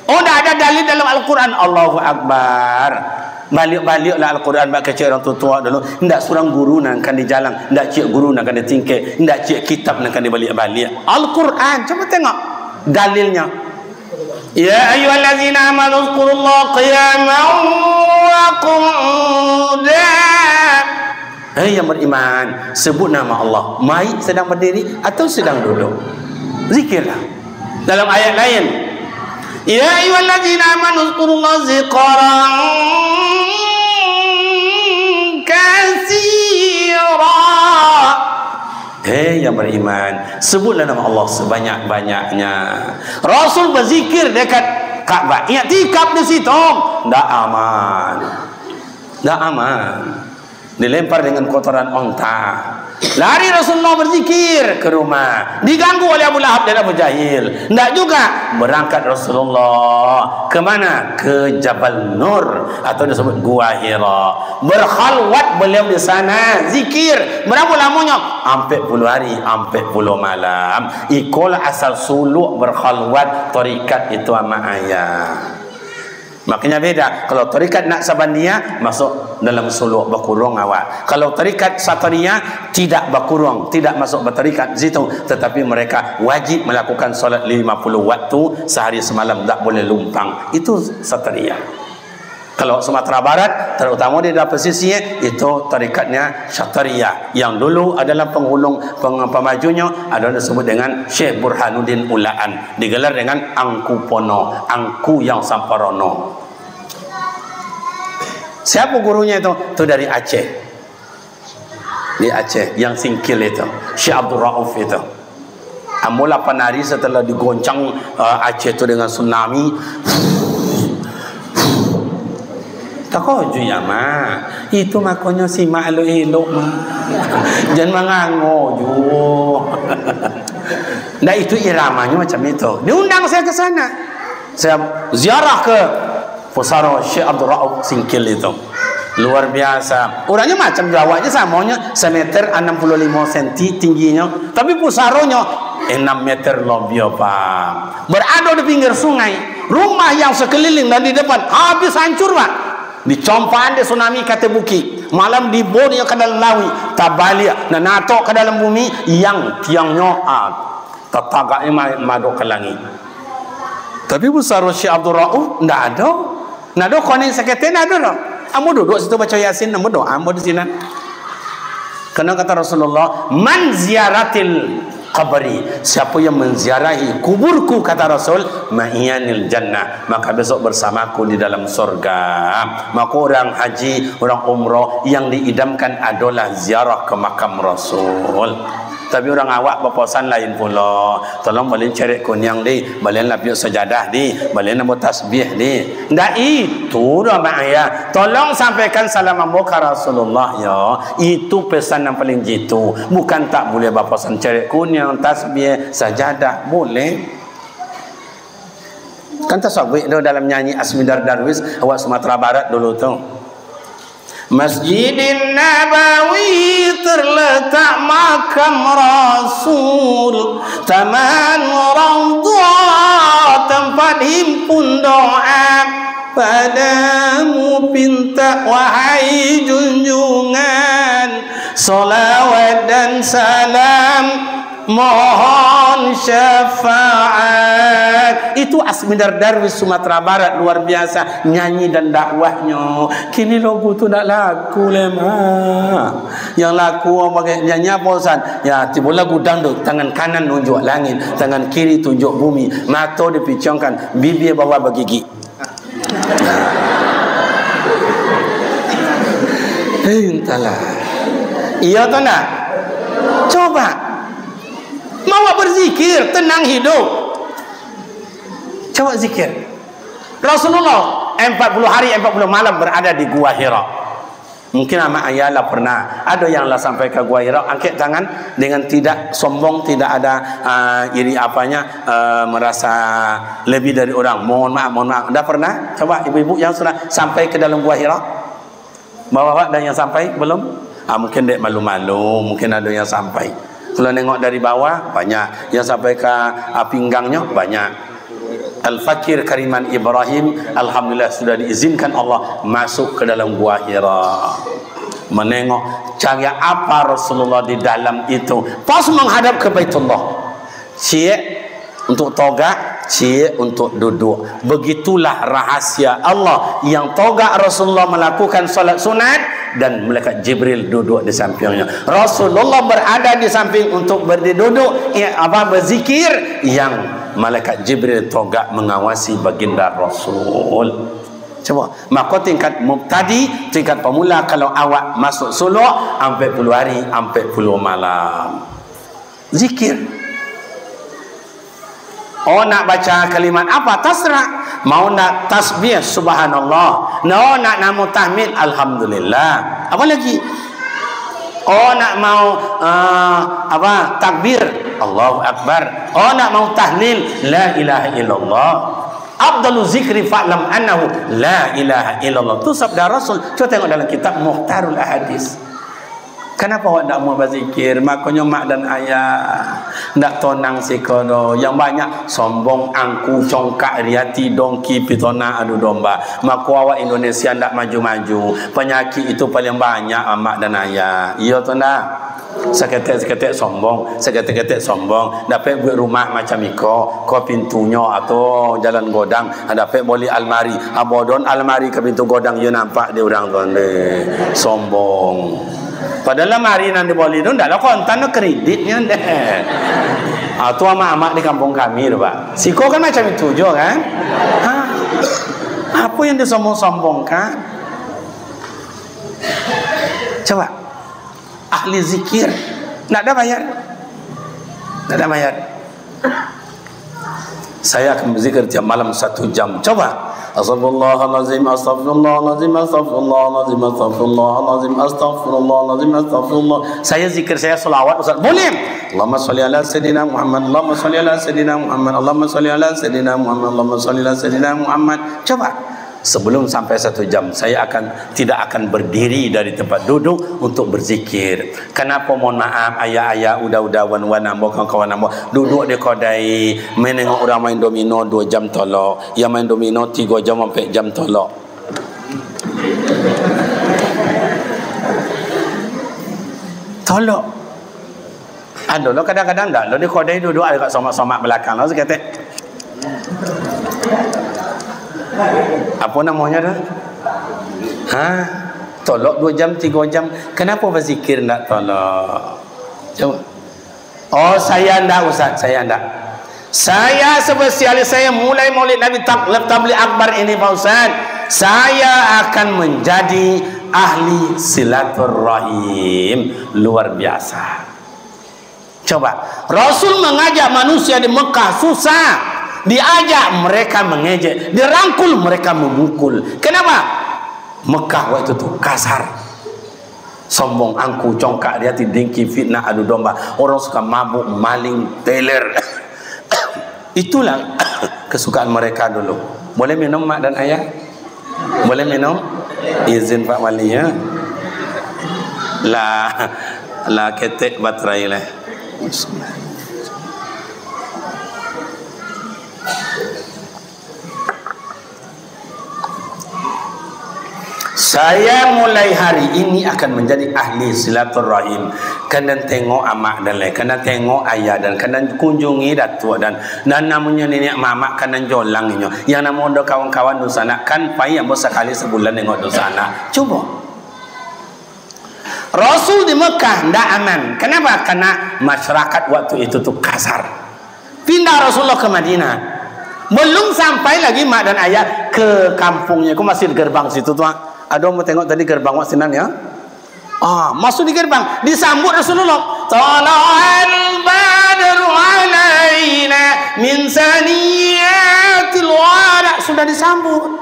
Oh, ndak ada dalil dalam Al-Quran. Allahu Akbar. Baliak-baliaklah Al-Quran bak kecek urang tuo-tuo dulu. Ndak surang guru nan kan dijalang, ndak ciek guru nan kan ditingkek, ndak ciek kitab nan kan dibaliak-baliak. Al-Quran, cubo tengok dalilnyo. Ya ayyuhallazina amanu dzkurullaha qiyaman wa qu'uda. Hei yang beriman, sebut nama Allah, baik sedang berdiri atau sedang duduk. Zikirlah. Dalam ayat lain, "Ya ayyuhallazina amanu dzkurullaha dzikran katsira." Hei yang beriman, sebutlah nama Allah sebanyak-banyaknya. Rasul bazikir dekat Ka'bah, iktikaf di situ, ndak aman. Ndak aman. Dilempar dengan kotoran onta. Lari Rasulullah berzikir ke rumah. Diganggu oleh Abu Lahab dan Abu Jahil. Ndak juga. Berangkat Rasulullah. Ke mana? Ke Jabal Nur. Atau disebut Gua Hira. Berkhalwat beliau di sana. Zikir. Berapa lamanya? Ampek puluh hari, ampek puluh malam. Ikolah asal suluk berkhalwat tarikat itu, amak ayah. Makanya beda. Kalau tarikat Naqsabandiyah, masuk dalam suluk, bakurung awak. Kalau tarikat Satariyah, tidak bakurung, tidak masuk batarikat situ, tetapi mereka wajib melakukan salat lima puluh waktu sehari semalam, tak boleh lumpang. Itu Satariyah. Kalau Sumatera Barat, terutama di daerah pesisir, itu tarikatnya Satariyah. Yang dulu adalah penghulung, peng-, pemajunyo adalah disebut dengan Syekh Burhanuddin Ulaan. Digelar dengan Angku Pono, Angku yang Samparono. Siapa gurunya itu? Itu dari Aceh. Di Aceh, yang singkil itu, Syekh Abdul Rauf itu. Ambo lapan hari setelah digoncang, eh, Aceh itu dengan tsunami. Takajun ya, Mak. Itu makonyo simak elok-elok, Mak. Jan mangango juo. Ndak, itu iramanyo macam itu. Diundang saya ke sana. Saya ziarah ke pusaro Syekh Abdul Rauf Singkil itu. Luar biasa. Urangnyo macam jo awak je, samonyo semeter anam puluh limo senti tingginyo. Tapi pusaronyo enam meter lebih, Pak. Berado di pinggir sungai. Rumah yang sekeliling dan di depan habis hancur, Pak. Dicompaan dek tsunami, kateh bukik. Malam dibuang nyo ka dalam lauik, tabaliak, nan atok ka dalam bumi, yang tiangnyo, ah, tatagaknyo ma-, madok ka langik. Tapi pusaro Syekh Abdul Rauf, ndak ado. Ndak ado konek saketek, ndak ado doh. Ambo duduk situ baco Yasin, ambo doa, ambo di sinan. Karena kata Rasulullah, "Man ziyaratil qabri, siapa yang menziarahi kuburku," kata Rasul, "ma'iyanil jannah, maka besok bersamaku di dalam surga." Maka orang haji, orang umroh yang diidamkan adalah ziarah ke makam Rasul. Tapi urang awak baposan lain pulo. "Tolong balian cerek kuniang, di. Balian lapiak sajadah, di. Balian ambo tasbih, di." Ndak itu doh, Mak Ayah. Tolong sampaikan salam ambo ka Rasulullah, yo. Itu pesan yang paling jitu. Bukan tak buliah baposan cerek kuniang, tasbih, sajadah. Buliah. Kan tasabuik tu dalam nyanyi Asmindar Darwis, awak Sumatera Barat dulu tu. Masjidin Nabawi terletak makam Rasul, Taman Raudhah tempat himpun doa. Padamu pinta, wahai junjungan, salawat dan salam, mohon syafaat. Itu Asmindar Darwis Sumatera Barat, luar biasa nyanyi dan dakwahnyo. Kini lagu tu ndak laku lai, Mak. Yang laku urang pakai nyanyi apo, Ustaz? Ya, tibo lagu dangdut, tangan kanan nunjuk langit, tangan kiri tunjuk bumi, mato dipiciangkan, bibia bawah bagigik. Eh, entahlah. Iyo atau ndak? Coba. Bawa berzikir, tenang hidup. Coba zikir. Rasulullah empat puluh hari, empat puluh malam berada di Gua Hira. Mungkin amak ayah lah pernah. Ado yang lah sampai ka Gua Hira, angkek tangan dengan tidak sombong, tidak ada, ah, iri apanya, ah, merasa lebih dari orang. Mohon maaf, mohon maaf. Dah pernah? Coba ibu-ibu yang sudah sampai ke dalam Gua Hira. Bapak-bapak, ada yang sampai belum? Ah, mungkin dek malu-malu, mungkin ada yang sampai. Kalau nengok dari bawah, banyak. Yang sampai ke, ah, pinggangnyo, banyak. Al-Fakir Kariman Ibrahim, alhamdulillah, sudah diizinkan Allah masuk ke dalam Gua Hira. Menengok, cari apa Rasulullah di dalam itu. Pas menghadap ke Baitullah. Ciek untuk togak, ciek untuk duduk. Begitulah rahasia Allah. Yang togak Rasulullah melakukan salat sunat, dan malaikat Jibril duduk di sampingnya. Rasulullah berada di samping untuk berduduk, ya, apa, berzikir, yang malaikat Jibril togak mengawasi baginda Rasul. Cuba, maka tingkat mubtadi, tingkat pemula, kalau awak masuk suluk, ampek puluah hari, ampek puluah malam. Zikir. Oh, nak baca kalimat apa? Tasrah. Mau nak tasbih, subhanallah. No, nak namo tahmid, alhamdulillah. Apa lagi? Oh, nak mau, eh, apa? Takbir, Allahu Akbar. Oh, nak mau tahlil, la ilaha illallah. Afdalu zikri fa'lam annahu la ilaha illallah. Tu sabda Rasul. Cuba tengok dalam kitab Mukhtarul Ahadis. Kenapa awak ndak mau bazikir? Makonyo mak dan ayah ndak tonang siko doh. Yang banyak sombong, angku, congkak, riati, dongki, pitona, adu domba. Mako awak Indonesia ndak maju-maju. Panyakik itu paling banyak, mak dan ayah. Iyo atau ndak? Saketek-saketek sombong, saketek-saketek sombong. Dapek buek rumah macam iko, ko pintunyo atau jalan godang, dapek boli almari. Abodon almari ka pintu godang, iyo nampak di urang tu, ndeh. Sombong. Padahal lamari nan diboli tu ndak lah kontan, kreditnyo, ndeh. Ah, tu amak-amak di kampung kami tu, Pak. Siko kan macam itu juo, kan? Ha? Apa yang disombong-sombongkan? Coba. Ahli zikir. Ndak ada bayar. Ndak ada bayar. Saya akan berzikir tiap malam satu jam. Coba. Astagfirullahalazim, astagfirullahalazim, astagfirullahalazim, astagfirullahalazim, astagfirullahalazim, astagfirullah. Saya zikir, saya salawat, Ustaz. Boleh. Allahumma shalli ala sayyidina Muhammad, Allahumma shalli ala sayyidina Muhammad, Allahumma shalli ala sayyidina Muhammad, Allahumma shalli ala sayyidina Muhammad. Coba. Sebelum sampai satu jam, saya akan, tidak akan berdiri dari tempat duduk untuk berzikir. Kenapa, mohon maaf, ayah-ayah, uda-uda, wan-wan ambo, kawan-kawan ambo, duduk di kodai, manengok urang main domino dua jam tolok, yang main domino tiga jam, ampek jam tolok. Tolok. Ado lo kadang-kadang ndak lo di kodai duduak agak somak-somak balakang lo saketek. Apo namonyo tu? Ha? Tolok duo jam, tigo jam. Kenapo bazikir ndak tolok? Cubo. Oh, saya ndak, Ustaz, saya ndak. Saya spesialis, saya mulai Maulid Nabi tab-, Tabligh Akbar ini, Pak Ustaz, saya akan menjadi ahli silaturahim. Luar biasa. Coba, Rasul mengajak manusia di Mekah susah, diajak mereka mengejek, dirangkul mereka memukul. Kenapa? Mekah waktu itu kasar. Sombong, angku, congkak di hati, dengki, fitnah, adu domba. Orang suka mabuk, maling, teler. Itulah kesukaan mereka dulu. Boleh minum, Mak dan Ayah? Boleh minum? Izin Pak Wali, ya. Lah, lah ketek baterai lah. Saya mulai hari ini akan menjadi ahli silaturahim. Ka nan tengok amak dan lai, ka nan tengok ayah dan, ka nan kunjungi datuak dan, nan namonyo niniak mamak ka nan jolang inyo. Yang namo do kawan-kawan dunsanak, kan pai ambo sakali sabulan nengok dunsanak. Cubo. Rasul di Mekah ndak aman. Kenapa? Karena masyarakat waktu itu tu kasar. Pindah Rasulullah ke Madinah. Belum sampai lagi mak dan ayah ke kampungnyo, ko masih di gerbang situ tu, ah. Ado mau tengok tadi gerbang wak sinan, ya? Ah, masuk di gerbang, disambut Rasulullah. "Tala'al badru alaina min saniyatil wada." Sudah disambut.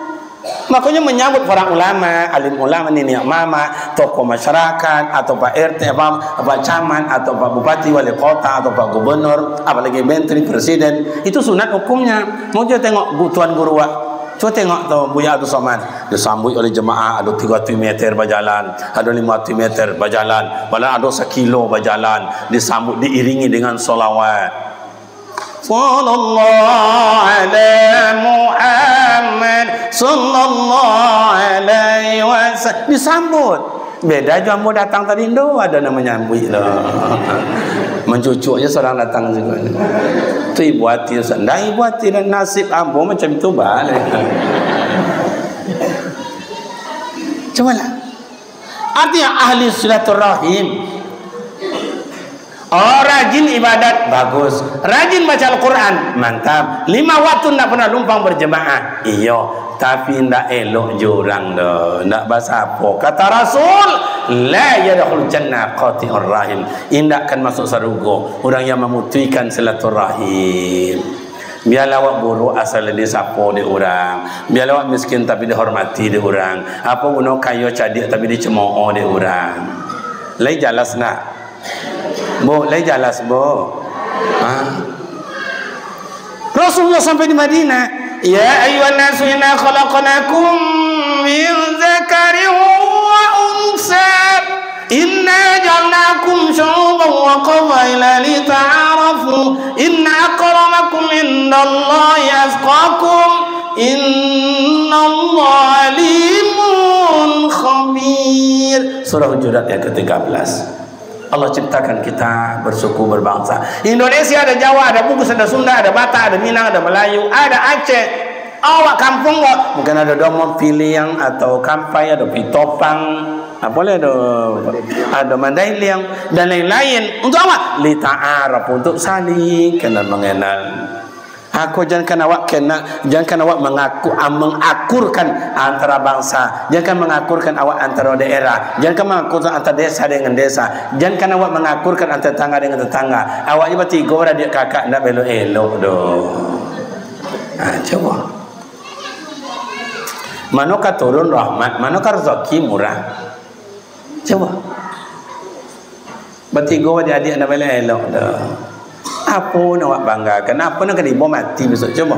Makanya menyambut para ulama, alim ulama, niniak mamak, tokoh masyarakat, atau Pak R T, apa, Pak Camat, atau Pak Bupati, Wali Kota, atau Pak Gubernur, apalagi menteri, presiden, itu sunat hukumnya. Mau cubo tengok gu-, Tuan Guru wak, cubo tengok tu Buya Abdul Somad, disambuik oleh jemaah, ado tigo ratuih meter bajalan, ado limo ratuih meter bajalan, bahkan ado sakilo bajalan, disambuik diiringi dengan salawat. Sallallahu ala Muhammad, sallallahu alaihi wasallam. Disambut. Beda jo ambo datang tadi, ndo ado nan manyambuik lo. Mancucuk je surang datang jugo. Tu ibo ati, Ustaz. Ndak ibo ati, dan nasib ambo macam tu baliak. Cubolah. Artinya ahli silaturahim. Oh, rajin ibadat, bagus. Rajin baca Al-Quran, mantap. Lima waktu ndak pernah lumpang berjemaah, iyo. Tapi ndak elok jo urang doh, ndak basapo. Kata Rasul, "La yadkhul jannah qati'ur rahim." Indak akan masuk sarugo urang yang mamutuihkan silaturahim. Bialah awak buruak asal disapo dek urang. Bialah awak miskin tapi dihormati dek urang. Apo guno kayo cadiak tapi dicemooh dek urang. Lai jalas ndak? Bu, lai jalas, Bu? Ha? Rasulullah sampai di Madinah. "Ya ayyuhan nasu inna khalaqnakum min dzakarin wa unsa." "Inna ja'alnakum syu'uban wa qabaila lita'arafu. Inna akramakum indallahi atqakum. Innallaha alimun khabir." Surah Hujurat yang ketiga belas. Allah ciptakan kita bersuku, berbangsa. Indonesia ada Jawa, ada Bugis, ada Sunda, ada Batak, ada Minang, ada Melayu, ada Aceh. Awak kampuang ko, mungkin ado Domon, Piliang, atau Kampai, ado Pitopang, apo lai ado, ado Mandailiang, dan lain-lain. Untuk apa? Lita'arafu, untuk saling kenal mengenal. Ako, jankan awak kena, jankan awak mengaku, ah, mengakurkan antara bangsa, jankan mengakurkan awak antara daerah, jankan mengakurkan antara desa dengan desa, jankan awak mengakurkan antara tetangga dengan tetangga. Awak je batigo, baradik kakak, ndak elok-elok doh. Ha, cubo. Mano ka turun rahmat, mano ka razaki murah? Cubo. Batigo adik-adik ndak elok-elok doh. Apo nan awak banggakan? Apo nan ka dibawa mati bisuak? Cubo.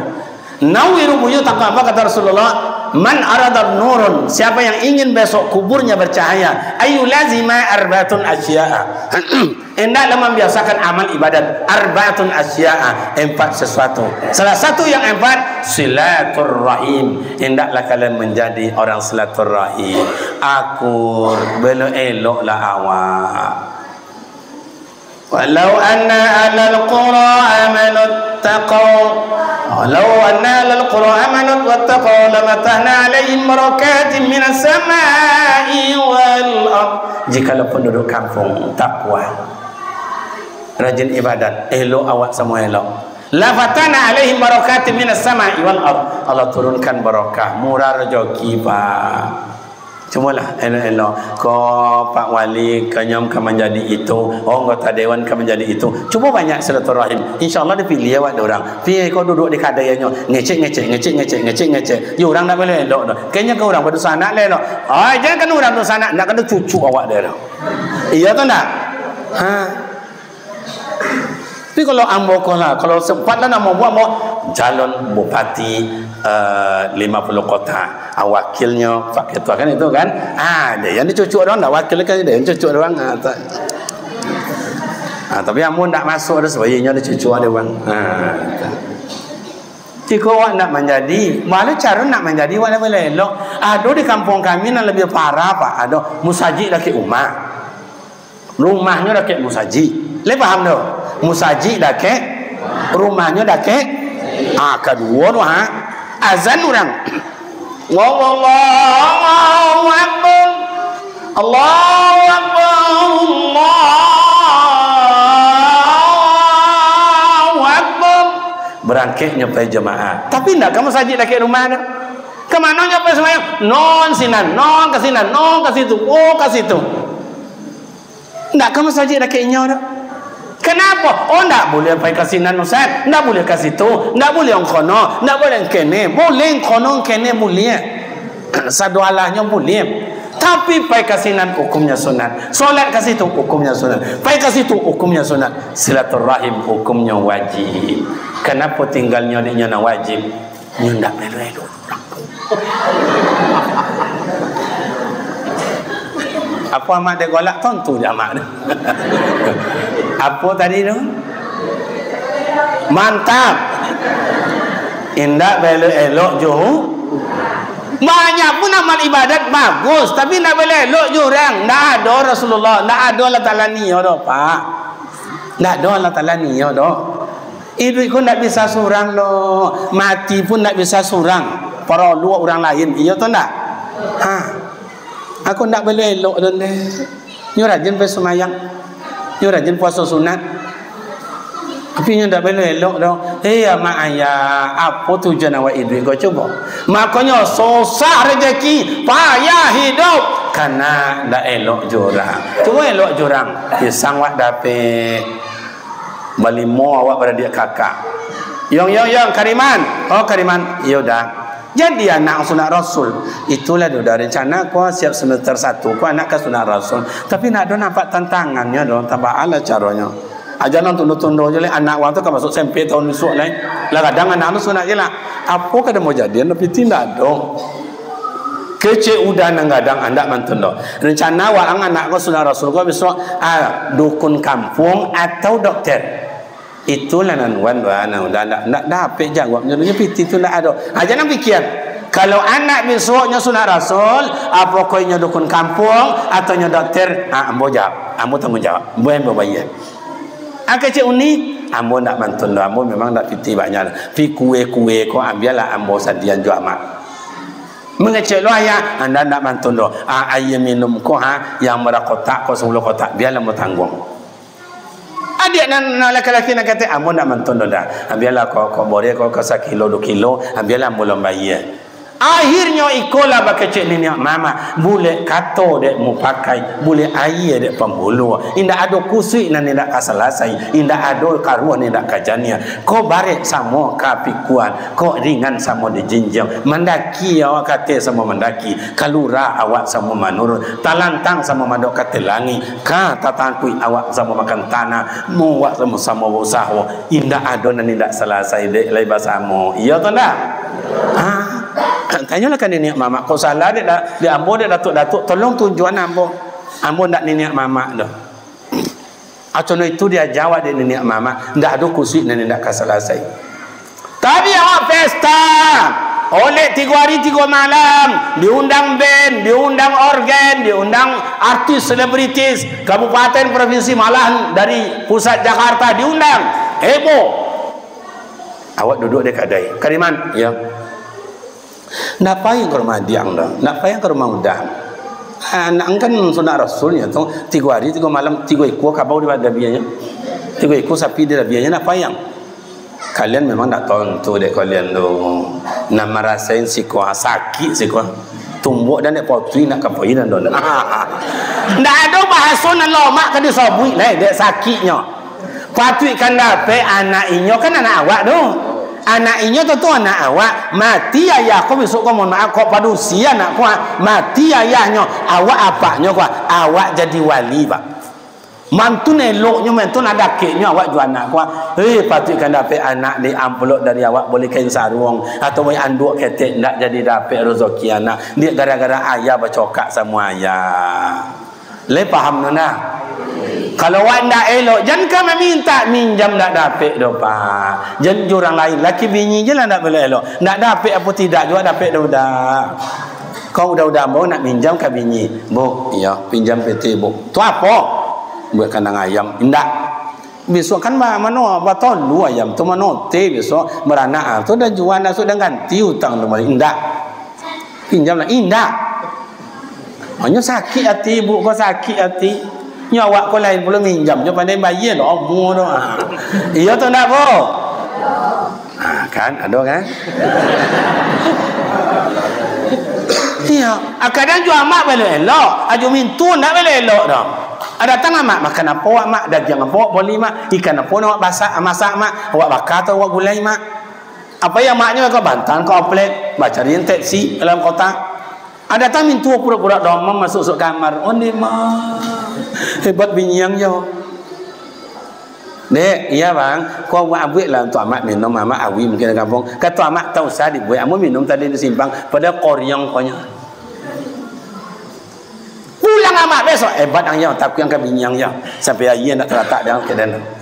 Nawwiru buyutakum, apa kata Rasulullah? "Man arada nurun," siapa yang ingin besok kuburnya bercahaya, "ayyulazima arba'atun asya'a." Hendaklah membiasakan amal ibadat. Arba'atun asya'a, empat sesuatu. Salah satu yang empat, silaturrahim. Hendaklah kalian menjadi orang silaturrahim. Akur, elok-eloklah awak. Walau anna ahlal qura amanu wattaqau. Walau anna ahlal qura amanu wattaqau lafatahna alaihim barakatim minas samai wal ard. Jikalau penduduk kampung takwa, rajin ibadat, elok awak samo elok, lafatahna alaihim barakatim minas samai wal ard. Allah turunkan barokah, murah rezeki, Pak. Cubolah elok-elok. Ko Pak Wali, kanyam ka manjadi itu. Oh, anggota dewan ka manjadi itu. Cubo banyak silaturahim. Insya Allah dipilih awak dek urang. Pi ko duduk di kadainyo. Ngecek, ngecek, ngecek, ngecek, ngecek, ngecek. Yo urang ndak boleh elok doh. Kayaknya ka urang badunsanak lah elok. Ah, jangan kan urang dunsanak, ndak kan cucu awak dek urang. Iya atau ndak? Ha. Tapi kalau ambo ko lah, kalau sempat lah nak mambuek ambo calon bupati, eh, lima puluh kota. Ah, wakilnyo Pak Ketua kan itu kan. Ah, dek yang dicucuk doang, ndak wakil kan, dek yang cucuk doang. Ah, tak. Ah, tapi ambo ndak masuk ado sebab inyo dicucuk ado bang. Ah, tak. Tiko awak ndak manjadi, walau caro ndak manjadi, awak ndak boleh elok. Ado di kampung kami nan lebih parah, Pak. Ado musajik dakek umah. Rumahnyo dakek musajik. Lai paham tu? Musajik dakek, rumahnyo dakek. Ah, kaduo tu, ha. Azan urang. Allahu Akbar. Allahu Akbar. Allahu Akbar. Barangkeknyo pai jamaah. Tapi ndak ka musajik dakek rumah tu. Ka manonyo pai sumbayang? Non sinan, non ka sinan, non ka situ, oh ka situ. Ndak ka musajik dakek inyo doh. Kanapo? Oh, ndak buliah pai ka sinan, Ustaz. Ndak buliah ka situ. Ndak buliah ungkono. Ndak buliah ungkene. Buliah ungkono, ungkene buliah. Sadoalahnyo buliah. Tapi pai ka sinan hukumnyo sunat. Solat ka situ hukumnyo sunat. Pai ka situ hukumnyo sunat. Silaturahim hukumnyo wajib. Kanapo tinggalnyo dek inyo nan wajib? Nyo ndak maelo-elo urang. Apo amak dek golak, tontu dek amak tu. Apo tadi tu? Mantap. Indak maelo-elo jo. Banyak pun amal ibadat bagus, tapi ndak maelo-elo jo urang. Ndak ado Rasulullah, ndak ado Allah Taala nio doh, Pak. Ndak ado Allah Taala nio doh. Iduik ko ndak bisa surang doh, mati pun ndak bisa surang, paralu urang lain, iyo atau ndak? Ha. Aku ndak boleh elok doh, ndeh. Nyo rajin pai sumayang, nyo rajin puaso sunat. Tapi nyo ndak boleh elok doh. Hei, amak ayah, apo tujuan awak iduik ko cubo? Makonyo susah rejeki, payah hidup, karena ndak elok jo urang. Cubo elok jo urang, pisang wak dapek. Balimo awak baradiak kakak. Yong, yong, yong, Kariman. Oh, Kariman. Iyo dah. Jadi anak sunat Rasul. Itulah dah rencana ko siap semester satu ko anak ka sunat Rasul. Tapi ndak ado nampak tantangannyo doh, tabaa lah caronyo. Aja nan tundo-tundo je lah, anak wang tu ka masuk S M P tahun bisuak lai. Lah kadang anak tu sunat je lah. Apo ka ado mau jadian, tapi ti ndak ado. Kecek udah nan gadang andak mantun doh. Rencana waang anak ko sunat Rasul ko bisuak, ah, dukun kampuang atau dokter? Itulah nan wan doh, nan udah ndak, ndak dapek jawabnyo, nyo pitih tu ndak ado. Ah, jan pikia. Kalau anak bisuaknyo sunat Rasul, apo ko inyo dukun kampuang atau inyo dokter? Ah, ambo jawab. Ambo tangguang jawab. Ambo yang babayia. Ah, kecek uni, ambo ndak mantun doh. Ambo memang ndak pitih banyak. Pi kue-kue ko, ah, bialah ambo sadian jo amak. Mangecek lo ayah, anda ndak mantun doh. Ah, aia minum ko ha, yang bara kotak ko sapuluah kotak, bialah ambo tangguang. Adiak nan, nan laki-laki nan kato, ambo ndak mantun doh dah. Ah, bialah ko, ko boreh ko, ko sakilo duo kilo, ah, bialah ambo lo bayia. Akhirnyo ikolah bakecek niniak mamak, bulek kato dek mupakai, bulek aia dek pambuluah. Indak ado kusuik nan indak ka salasai, indak ado karuah nan indak ka janiah. Ko barek samo ka pikuan, ko ringan samo dijinjiang. Mandaki awak ka ateh samo mandaki, ka lurah awak samo manurun, talantang samo mandok ka ateh langik, ka tatangkuik awak samo makan tanah, muwak samo-samo bausaho. Indak ado nan indak salasai dek lai basamo. Iyo atau ndak? Ha? Tanyolah ka niniak mamak, kok salah dek da-, dek ambo dek datuk-datuk, tolong tunjuakan ambo. Ambo ndak niniak mamak doh. Acono itu diaja awak dek niniak mamak, ndak ado kusuik nan indak ka salasai. Tapi awak pesta. Oleh tigo hari tigo malam, diundang band, diundang orgen, diundang artis selebritis kabupaten, provinsi, malah dari pusat Jakarta diundang. Heboh. Awak duduk di kadai. "Kariman." "Iyo." "Ndak payah ka rumah adiang doh, ndak payah ka rumah udang. Anak kan sunat rasulnyo tu, tigo hari tigo malam, tigo ikua kabau di dabianyo, tigo ikua sapi di dabianyo, ndak payah." Kalian memang ndak tontu dek kalian tu. Nan marasain siko, sakik siko. Tumbuk dan dek potui nak kapoinan doh. Ndak ado bahaso nan lomak ka disobuik lai dek sakiknyo. Patuik kan dapek anak inyo kan anak awak tu. Anak inyo tu, tu anak awak. Mati ayah ko besok ko, mohon maaf, kok padusi anak ko, ah. Mati ayahnyo, awak apaknyo ko, ah. Awak jadi wali, Pak. Mantun eloknyo, mantun adakeknyo awak jo anak ko, ah. Eh, patuik kan dapek anak dek amplop dari awak, boli kain saruang, atau boli anduak ketek, ndak jadi dapek rezeki anak. Dek gara-gara ayah bacokak samo ayah. Lai paham tu nah? Kalau awak ndak elok, jan ka mamintak, minjam ndak dapek doh, Pak. Jan jo urang lain, laki bini je lah ndak elok-elok. Ndak dapek apo tidak juo dapek doh budak. Kau udah-udah ambo nak minjam ka bini. "Bu, iyo, pinjam pitih, Bu." "Tu apo?" "Buek kandang ayam." "Indak." Bisuak kan ba-, mano, batolu ayam tu, mano te bisuak baranak, ah, tu dah jual, dah sudah ganti utang tu baliak. Indak. Pinjam lah. Indak. Hanyo sakik ati, Bu, ko sakik ati. Nyo awak ko lain pulo minjam, nyo pandai bayia doh, amuah doh. Ah. Iyo tu ndak, Bu? Ah, kan, ado kan? Iyo, ah, kadang jo amak elok-elok, ajo mintu ndak elok-elok doh. Ah, datang amak, "Makan apo awak, Mak? Dagiang apo awak boli, Mak? Ikan apo nak awak masak, masak, Mak? Awak baka atau awak gulai, Mak?" Apo nan amaknyo ka bantan, ka oplek, bacari tepsi dalam kota. Ah, datang mintu pura-pura domam masuak-suak kamar. Onde mah. Hebat bini ang yo. "Dek, iyo bang, ko buek abuik lah untuak amak minum, amak awi mungkin di kampuang." "Kato amak, tak usah dibuek, ambo minum tadi di simpang, padahal koriang konyo." Pulang amak besok, hebat ang yo, takuik ang ka bini ang yo. Sampai ayie nak talatak di ang kedan.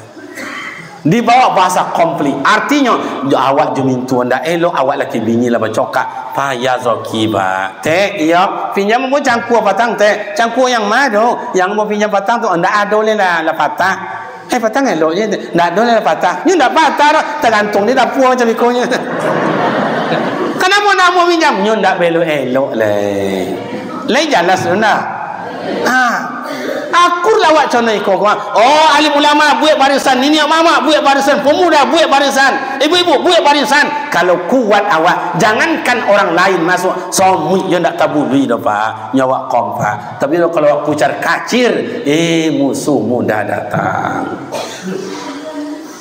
Dibawa bahasa konflik. Artinyo, jo awak jo mintuo ndak elok, awak laki bini lah bacokak. Payah zoki, Pak. Tek, iyo, pinjam ambo cangkua patang, Tek. Cangkua yang ma tu? Yang ambo pinjam patang tu, ndak ado lai lah, lah patah. Eh, patang elok je, Tek. Ndak ado lai lah patah. Nyo ndak patah doh, tagantuang di dapua macam iko nyo. Kanamo namo pinjam? Nyo ndak baelok-elok lai. Lai jalas tu ndak? Ha. Akur lah awak contoh iko, kawan. Oh, alim ulama buek barisan, niniak mamak buek barisan, pemuda buek barisan, ibu-ibu buek barisan. Kalau kuat awak, jangankan orang lain masuak, somuik jo ndak tabului doh, Pak. Nyo awak kompak. Tapi kalau awak kucar kacir, eh, musuh mudah datang.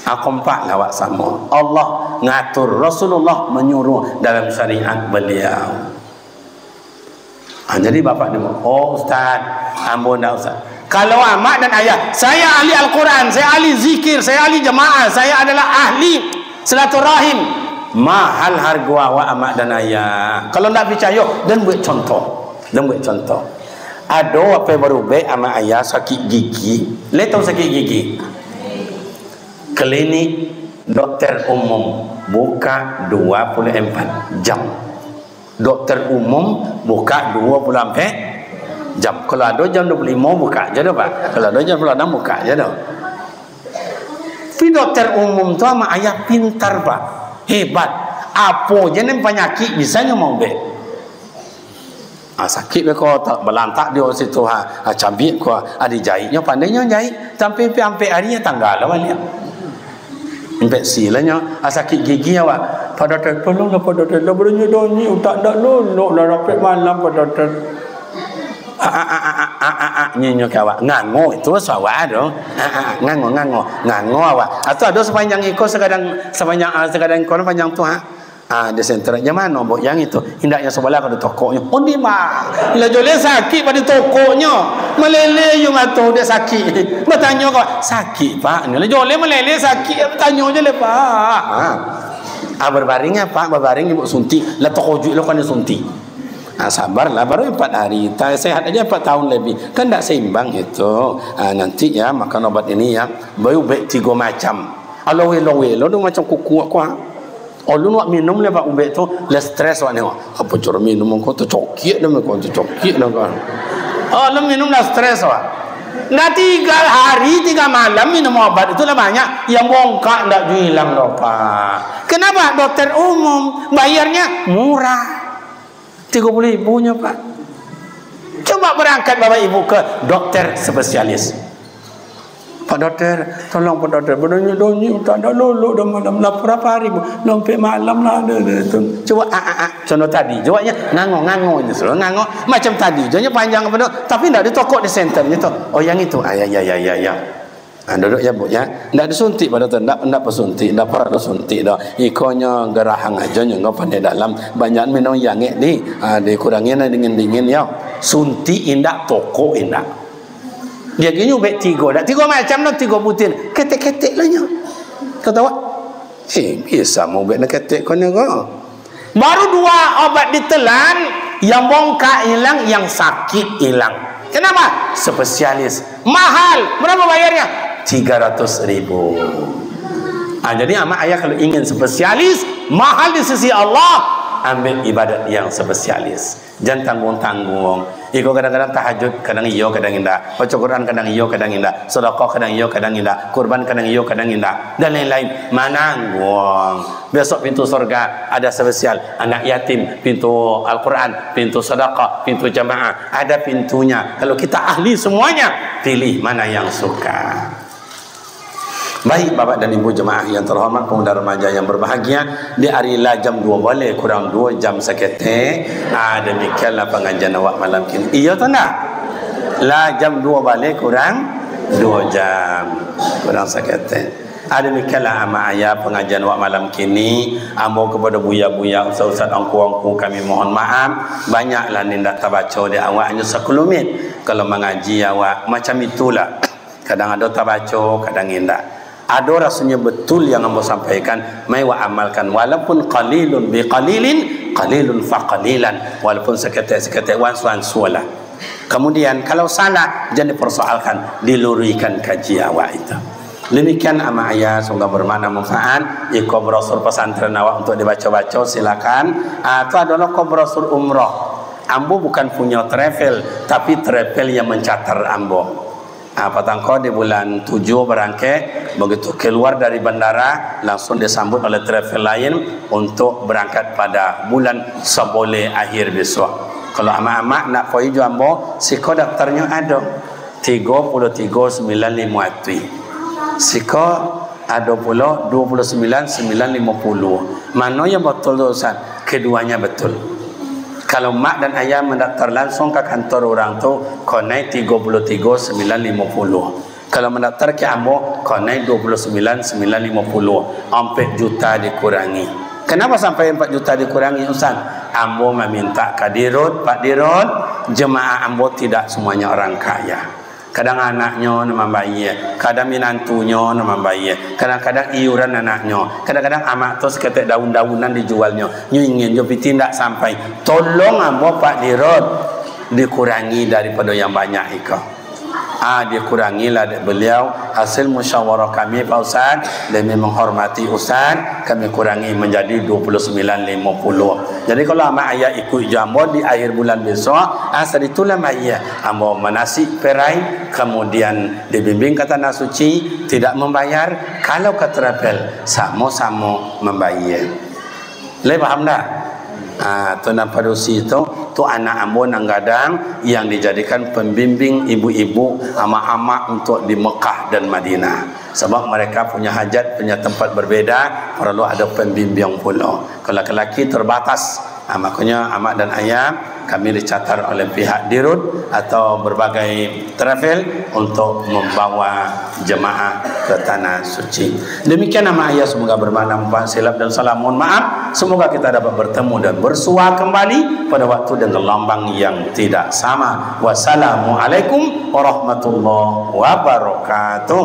Ha, kompak lah awak samo. Allah ngatur, Rasulullah manyuruh dalam syariat beliau. Ha, jadi bapak dia, "Oh, ustaz, ambo ndak, ustaz." Kalau amak dan ayah, "Saya ahli Al-Quran, saya ahli zikir, saya ahli jamaah, saya adalah ahli silaturahim." Mahal hargo awak, amak dan ayah. Kalau ndak picayo, den buek contoh. Den buek contoh. Ado apai barubek amak ayah sakik gigi. Lai tahu sakik gigi? Klinik dokter umum buka dua puluh empat jam. Dokter umum buka dua puluh ampek jam. Kalau ado jam dua puluh limo buka je doh, Pak. Kalau ado jam dua puluh anam buka je doh. Tapi dokter umum tu amak ayah pintar, Pak. Hebat. Apo je nan panyakik bisa nyo maubek. Ah, sakik beko, tak balantak di situ, ha. Ah, cabiak ko, ah, dijaiknyo, pandainyo jaik. Sampai ampek ari tangga lah baliak. Infeksi lah nyo, ah, sakik gigi awak. Pak Dokter, tolonglah Pak Dokter, lah badanyo-danyo, utak ndak lolok lah, rapek malam Pak Dokter. Ah, ah, ah, ah, ah, ah, ah, nyo, nyo ka awak. Ngango itu bahasa awak tu. Ah, ah, ngango, ngango, ngango awak. Atau ado sapanjang iko, sagadang, sapanjang, ah, sagadang iko panjang tu, ha. Ah, di senter, "Jam mano, Bok?" "Jam itu." "Indak, jam sabalah ko ado tokoknyo." "Onde mah, lah joleh sakik pado tokoknyo. Malele iyo mato dek sakik." Batanyo ko, "Sakik, Pak?" Nyo lah joleh malele sakik, batanyo je lah, Pak. Ah. Ah, babaring, Pak, babaring, ibu suntik. Lah tokojuik lo kan suntik. Ah, sabarlah, baru empat hari. Ta-, sehat aja empat tahun lebih. Kan ndak seimbang itu. Ah, nanti ya, makan obat ini ya. Baru baik tiga macam. Alo welo-welo tu macam kukuak ko, ah. Alun wak minum lai, Pak, ubek tu, lah stres wak nengok. Apo caro minum ko, tacokiak dah ko, tacokiak dah ko. Alun minum lah stres wak. Dah tiga hari, tiga malam minum obat itu lah banyak. Yang bongkak ndak juo ilang doh, Pak. Kenapa? Dokter umum, bayarnya murah. Tigo puluah ribu nyo, Pak. Coba berangkat Bapak Ibu ke dokter spesialis. "Pak Dokter, tolong Pak Dokter, badonyo-donyo, tak ada lolok dah malam, lapar apa hari, Bu? Lampek malam lah, ada, ada tu." Coba, ah, ah, ah, contoh tadi, jawabnya ngango, ngango ini, selalu ngango, macam tadi, jawabnya panjang apa tu, tapi ndak ditokok di senternya tu. "Oh, yang itu, ah, ya, ya, ya, ya, ya." Ah, duduk ya, Bu, ya. Ndak disuntik Pak Dokter, ndak, ndak pesuntik, ndak parak disuntik dah. Ikonyo gerahang aja nyo, nggak pandai dalam. Banyak minum yang di, ah, dikurangi lah dingin-dingin, ya. Suntik indak, tokok indak. Dia gini ubek tigo, dak tigo macam tu, tigo butir. Ketek-ketek lah nyo. Kau tahu? Eh, bisa mau ubek nak ketek kau ni kau. Baru dua obat ditelan, yang bongkak hilang, yang sakit hilang. Kenapa? Spesialis. Mahal. Berapa bayarnya? Tiga ratus ribu. Ah, jadi amak ayah kalau ingin spesialis, mahal di sisi Allah, ambil ibadat yang spesialis. Jan tangguang-tangguang. Iko kadang-kadang tahajud, kadang iyo, kadang indak. Baca Quran kadang iyo, kadang indak. Sedekah kadang iyo, kadang indak. Kurban kadang iyo, kadang indak. Dan lain-lain. Manangguang. Besok pintu surga ada spesial. Anak yatim, pintu Al-Quran, pintu sedekah, pintu jamaah. Ada pintunya. Kalau kita ahli semuanya, pilih mana yang suka. Baik, Bapak dan Ibu jemaah yang terhormat, pemuda remaja yang berbahagia, di ari lah jam duo baleh kurang duo jam saketek, ah, demikianlah pangajian awak malam kini. Iyo atau ndak? Lah jam duo baleh kurang duo jam, kurang saketek. Ah, demikianlah amak ayah pangajian awak malam kini. Ambo kepada buya-buya, ustaz-ustaz, angku-angku, kami mohon maaf. Banyaklah nan indak tabaco di awak, hanyo sakulumit. Kalau mangaji awak, macam itulah. Kadang ado tabaco, kadang indak. Ado rasonyo betul yang ambo sampaikan, mai wak amalkan. Walaupun qalilun bi qalilin, qalilun fa qalilan. Walaupun saketek-saketek, wansu-wansu lah. Kemudian, kalau salah, jan dipersoalkan, diluruihkan kaji awak itu. Demikian, amak ayah, semoga bermakna manfaat. Iko brosur pesantren awak untuk dibaco-baco, silakan. Ah, tu adalah ko brosur umroh. Ambo bukan punyo travel, tapi travel yang mencatar ambo. Ah, patang ko di bulan tujuh barangkek, begitu keluar dari bandara, langsung disambut oleh travel lain untuk berangkat pada bulan Saboleh akhir besok. Kalau amak-amak nak pai jo ambo, siko daftarnyo ado, tigo puluh tigo sambilan limo atuih. Siko ado pulo duo puluh sambilan sambilan limo puluh. Mano yang betul tu, Ustaz? Keduanya betul. Kalau mak dan ayah mendaftar langsung ka kantor urang tu, konai tigo puluh tigo sambilan limo puluh. Kalau mendaftar ka ambo, konai duo puluh sambilan sambilan limo puluh. Ampek juta dikurangi. Kenapa sampai empat juta dikurangi, Ustaz? Ambo maminta ka Dirut, Pak Dirut, jemaah ambo tidak semuanya orang kaya. Kadang anaknyo nan mambayia, kadang minantunyo nan mambayia, kadang-kadang iuran anaknyo, kadang-kadang amak tu saketek daun-daunan dijualnyo, nyo ingin jo piti ndak sampai. Tolong ambo, Pak Dirut, dikurangi daripado yang banyak iko. Ah, dikurangilah dek beliau hasil musyawarah kami, Pak Ustaz, demi menghormati Ustaz, kami kurangi menjadi dua puluh sembilan lima puluh. Jadi, kalau amak ayah ikuik jo ambo di akhir bulan besok, ah, saditulah bayia. Ambo manasik perai, kemudian dibimbing ka Tanah Suci, tidak membayar. Kalau ka travel, samo-samo mambayia. Lai paham dah? Ah, tu nan padusi tu, tu anak ambo nan gadang yang dijadikan pembimbing ibu-ibu, amak-amak untuk di Mekah dan Madinah. Sebab mereka punya hajat, punya tempat berbeda, perlu ada pembimbing pulo. Kalau laki-laki terbatas, ah, makanya amak dan ayah, kami dicatat oleh pihak Dirut atau berbagai travel untuk membawa jemaah ke Tanah Suci. Demikian amak ayah, semoga bermakna manfaat, silap dan salah mohon maaf. Semoga kita dapat bertemu dan bersua kembali pada waktu dengan lambang yang tidak sama. Wassalamualaikum warahmatullahi wabarakatuh.